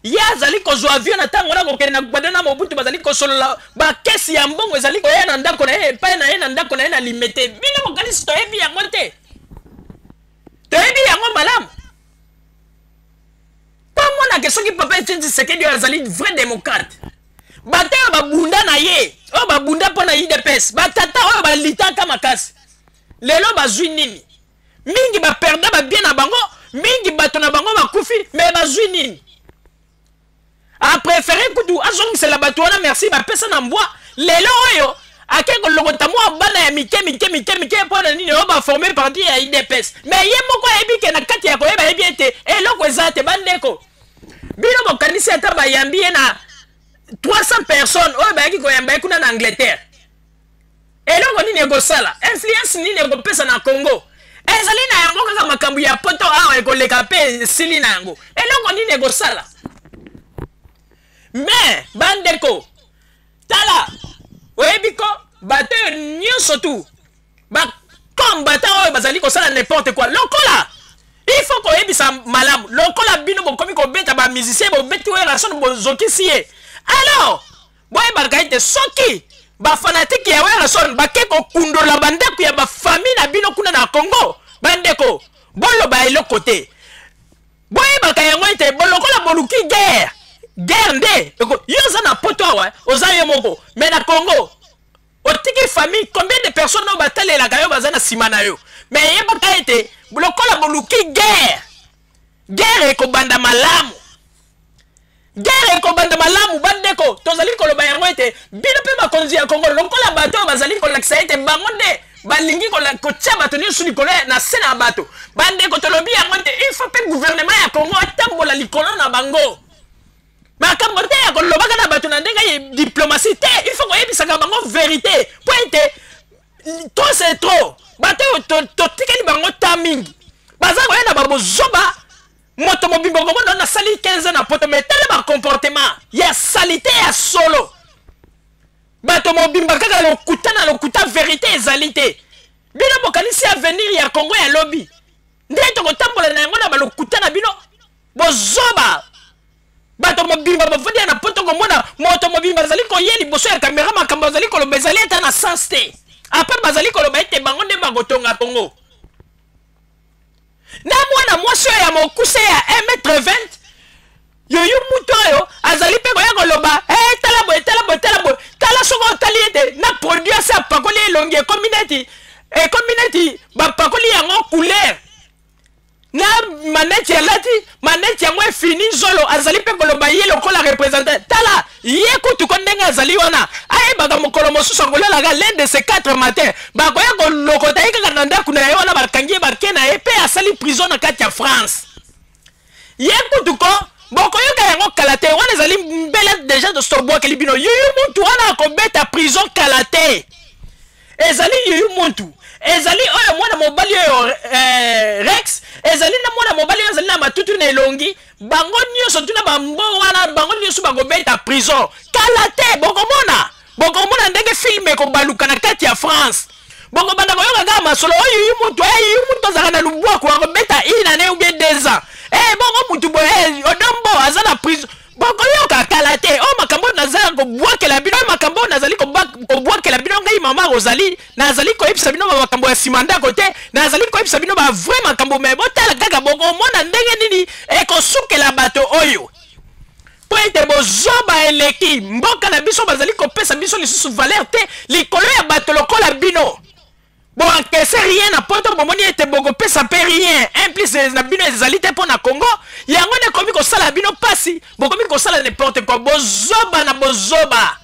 ye azali kozwa avion na ntango wana kokende na Gbado na Mobutu, bazali kosolola, bakesi ya mbongo ezali koya na ndako na ye, epai na ye, na ndako na ye na Limete. Bino bokanisi toyebi yango te? Toyebi yango malamu. Mpo amonake soki papa Etienne Tshisekedi oyo azali vrai démocrate, bato oyo babunda na ye, oyo babunda mpo na UDPS, batata oyo balitaka makasi, lelo bazwi nini? Mingi baperda babien na bango, mingi bato na bango bakufi, me bazwi nini? Apréféré kutu azongisela bato wana merci bapesa na mbwa. Lelo oyo ake kolokota mwa bana ya mike mike mike mike mpo na nini? Oyo baforme parti ya UDPS, mais ye moko ayebi ke na kati ya koyeba, ayebi ete eloko eza te. Bandeko, bino bokanisi ata bayambi ye na 300 personnes oyo bayaki koyamba ye kuna na Angleterre, eloko nini ekosala? Influence nini ekopesa na Congo? Ezali na yango kaka makambo ya poto awa ekoleka mpe esili na yango. Eloko nini ekosala? Mais bandeko, tala, oyebi ko bato oyo nyonso tu bakombata oyo bazali kosala n'importe quoi, lokola il faut koyebisa malamu, lokola bino bokomi kobeta bamusicien, bobeti Werrason, bozokisi ye, alors boyebaka ete soki bafanatike ya Werrason bake kokundola bandako ya bafamille na bino kuna na Congo, bandeko, boloba eloko te. Boyebaka yango ete lokola boluki guerre, guerre nde yo oza na poto awa, oza yo moko, mais na Congo otiki famille. Combien de personnes oyo batalelaka yo baza na nsima na yo? Mais yebaka ete lokola boluki guerre, guerre ekobanda malamu, guerre ekobanda malamu. Bandeko, tozali koloba yango ete bino mpe bakonzi ya Kongo, lokola bato oyo bazali kolakisa ete bango nde balingi kotia bato nyonso likolo na se na bato, bandeko, tolobi yango ete il faut mpe gouvernement ya Kongo atambola likolo na bango. Makambo te ya kolobaka na bato na ndenge ya diplomatie te, il faut koyebisaka bango verite mpo ete trop c'est trop. Bato oyo totikeli bango ta mingi baza koya na babozoba. Moto mobimba okomona nasali 15 ans na poto, mais tala bacomportement ya salite ya solo. Bato mobimba kaka lokuta na lokuta, verite ezali te. Bino bokanisi avenir ya Congo ya lobi nde tokotambola na yango na balokuta na bino bozoba. Bato mobimba bafandi ya na poto, komona moto mobimba azali koya liboso ya kamera, makambo azali koloba ezali ata na sens te. Apres bazali koloba ete bango nde bakotonga Congo. Na mwana mwasi oyo ya mokuse ya 1m20, yoyu mutu oyo azali mpe koya koloba hey, tala boye, tala boye, tala boye, tala. Soki otali ete na produit asi apakoli elongi ekomi neti bapakoli yango couleur na maneti, alati maneti yango efini zolo, azali mpe koloba ye lokola représentant. Tala ye kutu ko ndenge azali wana, ayebaka mokolo mosusu akolalaka l'un de ces quatre matin, bakoya kolokota ye kaka na ndako na ye wana, bakangi ye, bake na ye mpe asali prison na kati ya France. Ye kutu ko bokoyoka yango kala te. Wana ezali mbele déjà tobwakeli bino. Yuyu mutu wana akobeta prison kala te. Ezali yuyu muntu, ezali oyo mwana mobali oyo Rex, ezali na mwana mobali oyo azali na matutu na elongi. Bango nyonso tuna bambo wana, bango nyonso bakobeta prison kala te. Bokomona ndenge film ekobaluka na kati ya France. Bokobanda koyoka kaka masolo oyo yuyu mutu, yuyu mutu azalaka na lubwaku, akobeta une année ou bien 2 ans. Bongo mutu boye Odombo aza na prison. Bokoyoka kala te. Oyo makambo oyo naza kobwakela bino, oyo makambo oyo nazali kobwakela bino, ngai mama Rosalie nazali koyebisa bino bamakambo ya nsima ndako te, nazali koyebisa bino bavrai makambo. Me botala kaka, bokomona ndenge nini ekosukela bato oyo, mpo ete bozoba eleki mboka na biso. Bazali kopesa biso lisusu valeur te likolo ya bato lokola bino. Boencaisser rien na poto, bomoni ete bokopesa mpe rien, un plus na bino ezali te mpo na Congo. Yango nde ekomi kosala bino mpasi, bokomi kosala n'importe quoi, bozoba na bozoba.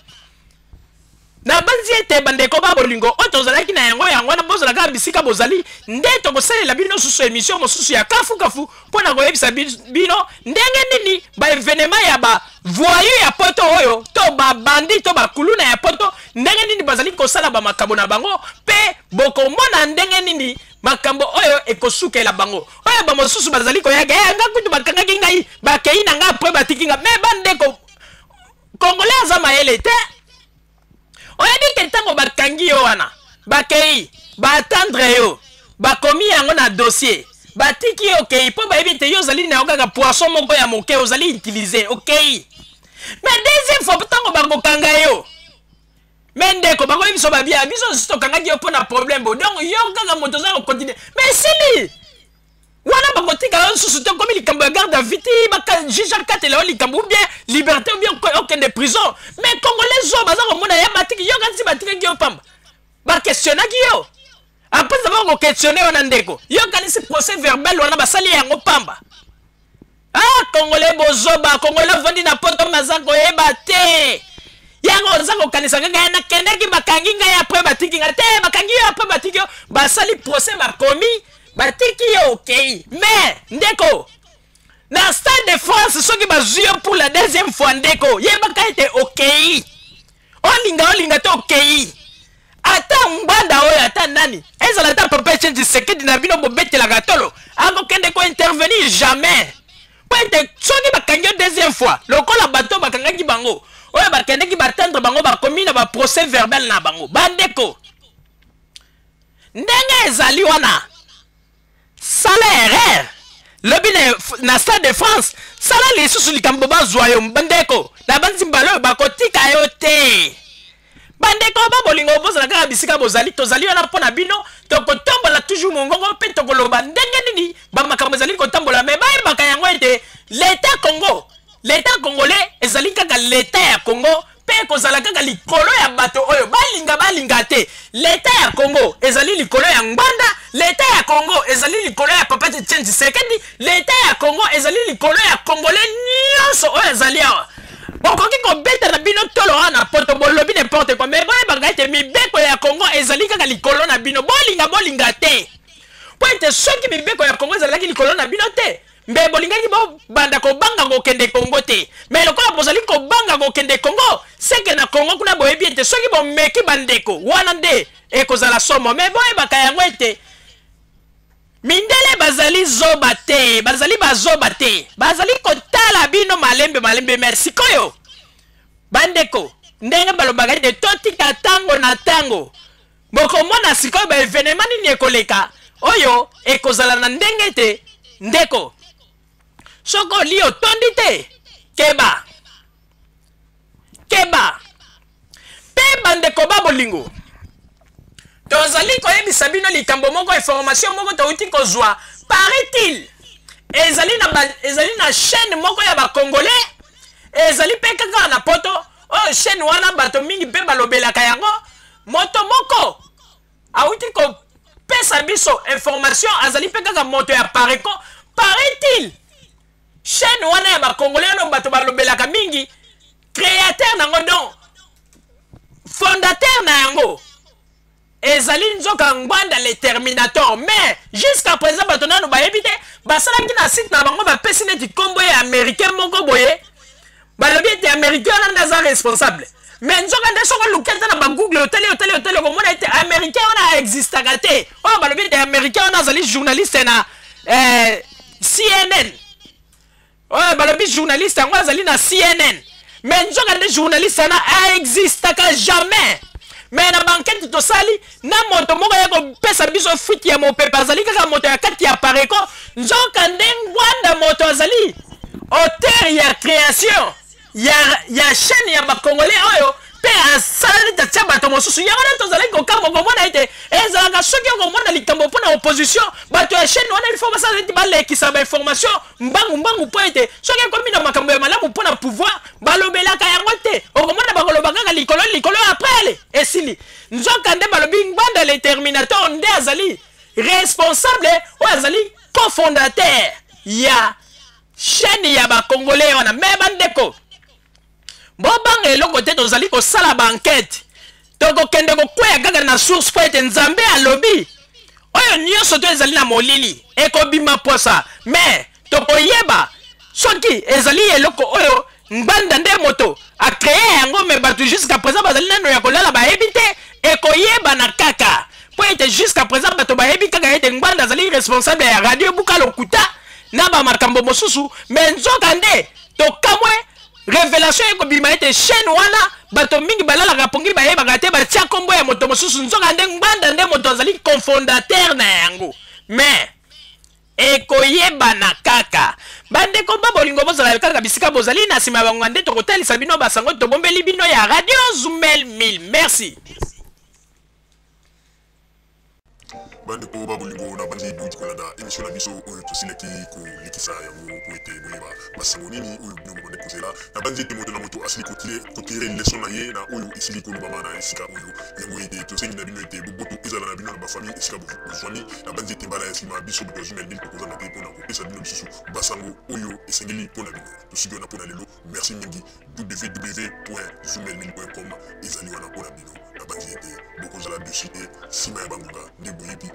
Nabanzi ete bandeko ba bolingo oyo tozalaki na yango, yango wana bozala kaka bisika bozali, nde tokosalela bino susu émission mosusu ya kafukafu mpo na koyebisa bino ndenge nini baévénement ya bavoyou ya poto oyo, to babandi to bakuluna ya poto, ndenge nini bazali kosala bamakambo na bango, mpe bokomona ndenge nini makambo oyo ekosukela bango. Oyo bamosusu bazali koyaka nga kutu bakangaki ngai, bakei na ngai, après batiki nga. Me bandeko, Congolais aza mayele te. Oyebi ke ntango bakangi yo wana, bakei baatendre yo, bakomi yango na dossier, batiki yo, okei, mpo bayebi ete yo ozali na yo kaka poisson moko ya moke, ozali utiliser, okei. Mais deuxième fois ntango bakokanga yo, me ndeko, bakoyi biso babia biso lisusu tokangaki yo mpo na problème bo. Donc yo kaka moto oza kocontinuer, mais esili wana, bakotika yo lisusu te. Okomi likambo ya garde à vue ti juge akatela yo likambo, ou bien liberté, ou bien okende prison. Mais Congolais zo baza komona ya batiki yo, kanisi batikaki yo pamba, baquestionnaki yo. Après avoir koquestionner wana, ndeko, yo kanisi procès verbal wana basali yango pamba? Ah, Congolais bozoba! Congolais ovandi na poto, naza koyeba te yango. Oza kokanisa kaka ya nakendaki, bakangi ngai, après batiki ngai te. Bakangi yo, après batiki yo, basali procès, bakomi, batiki yo, okei. Mais ndeko, na Stade de France, soki bazwi yo pour la deuxième fois, ndeko, yebaka ete okei. Olinga olinga te, okei. Ata ngbanda oyo, ata nani ezala, ata papa Etienne Tshisekedi na bino bobetelaka tolo, akokende kointervenir jamais, po ete soki bakangi yo deuxième fois, lokola bato bakangaki bango oyo bakendeki batendre bango, bakomi na baprocès verbal na bango. Bandeko, ndenge ezali wana, sala erreur lobi na Stade de France, sala lisusu likambo, bazwa yo. Bandeko, na banzi mbala oyo bakotika yo te. Bandeko ba bolingo, bozala kaka bisika bozali, tozali wana mpo na bino. Tokotombola toujours mongongo mpe tokoloba ndenge nini bamakambo ezali kotambola. Me bayebaka yango ete l'état Congo, l'état congolais ezali kaka l'état ya Congo, mpe ekozala kaka likolo ya bato oyo balinga balinga te. L'état ya Congo ezali likolo ya Ngbanda, l'état ya Congo ezali likolo ya papa Etienne Tshisekedi, l'état ya Congo ezali likolo ya Congolais nyonso oyo ezali awa. Bokoki kobeta na bino tolo wana poto, bolobi n'importe quoi, mais boyebaka ete mibeko ya Congo ezali kaka likolo na bino, bolinga bolinga te, po ete soki mibeko ya Congo ezalaki likolo na bino te. Mbe bolingaki bobanda kobanga kokende Kongo te. Mais lokola bozali kobanga kokende Kongo, seke na Kongo kuna boyebi ete soki bomeki bandeko wana nde ekozala somo. Mais boyebaka yango ete mindele bazali zoba te, bazali bazoba te, bazali kotala bino malembe malembe. Mais sikoyo bandeko, ndenge balobaka ete totika ntango na ntango, bokomona sikoyo ba evenema nini ekoleka oyo ekozala na ndenge ete ndeko soki oli otondi te, keba keba. Mpe bandeko ba bolingo, tozali koyebisa bino likambo moko, information moko touti kozwa. Paraît-il ezali na ba, ezali na chaîne moko ya ba Congolais, ezali mpe kaka na poto oyo chaîne wana bato mingi mpe balobelaka yango. Moto moko awuti kopesa biso information, azali mpe kaka moto ya Pareco. Paraît-il chaîne wana ya ba Congolais oyo bato balobelaka mingi, créateur nango, donc fondateur na yango ezali nzoka Ngbanda le Terminator. Mais jusqu'à présent bato nanu bayebi te. Basalaki na site na bango, bapesi neti nkombo ya américain moko boye, balobi ete américain wana nde aza responsable. Mais nzoka nde soki oluki ata na bagoogle, otali otali otali, okomona ete américain wana aexistaka te. Oyo balobi ete américain wana azali journaliste na CNN, oyo balobi journaliste yango azali na CNN, mais nzoka nde journaliste wana aexistaka jamais. Mais na bankete tosali na moto moko ya kopesa biso fuite ya mopepe, azali kaka moto ya kati ya Pareco. Nzoka nde Ngbanda moto azali auteur ya création ya chaîne ya bakongolais oyo, mpe asala neti atia bato mosusu. Yango nde tozalaki kokamwa komona ete ezalaka soki okomona likambo mpo na opposition, bato ya chaîne wana il faut basala neti balekisa bainformation mbangu mbangu, mpo ete soki ekomi na makambo ya malamu mpo na pouvoir, balobelaka yango te. Okomona bakoloba kaka likolo likolo, après ale esili. Nzoka nde balobi Ngbanda le Terminator nde azali responsable, oyo azali cofondateur ya chaîne ya bakongolais wana. Me bandeko, bobanga eloko te, tozali kosala bankete, tokokende kokweya kaka na source, mpo ete Nzambe alobi oyo nyonso to ezali na molili ekobima posa. Me tokoyeba soki ezali eloko oyo Ngbanda nde moto acreye yango. Me bato jusqu'à présent bazali nano ya kolala, bayebi te, ekoyebana kaka, mpo ete jusqu'à présent bato bayebi kaka ete Ngbanda azali responsable ya radio Buka Lokuta na bamakambo mosusu. Me nzoka nde tokamwe révélation ekobima ete chaîne wana bato mingi balalaka pongi, bayebaka te, batia nkombo ya moto mosusu, nzoka nde Ngbanda nde moto azali cofondateur na yango. Mais ekoyebana kaka. Bandeko ba bolingo, bozala kaka bisika bozali, na nsima ya bango nde tokotalisa bino basango tobombeli bino ya radio Zumel 1000. Merci. Bandeko ba bolingo, na bandi bouti kolanda émission na biso oyo tosilaki kolekisa yango po ete boyeba basango nini oyo bino bobandi kozela. Na bandi ete moto na moto asili kotire leson na ye na oyo esili kolobama na esika oyo. Yango ete tosengi na bino ete boboto ezala na bino na bafamille esika bozwami. Na bandi ete mbala ya nsima biso bato ya Zumel 1000 tokozanga te mpona kopesa bino lisusu basango oyo esengeli mpo na bino. Tosuki wana mpo na lelo. Merci mingi. www.zumel1000.com ezali wana mpo na bino. Nabanzi ete bokozala dessus te nsima ya bangonga nde boyebi.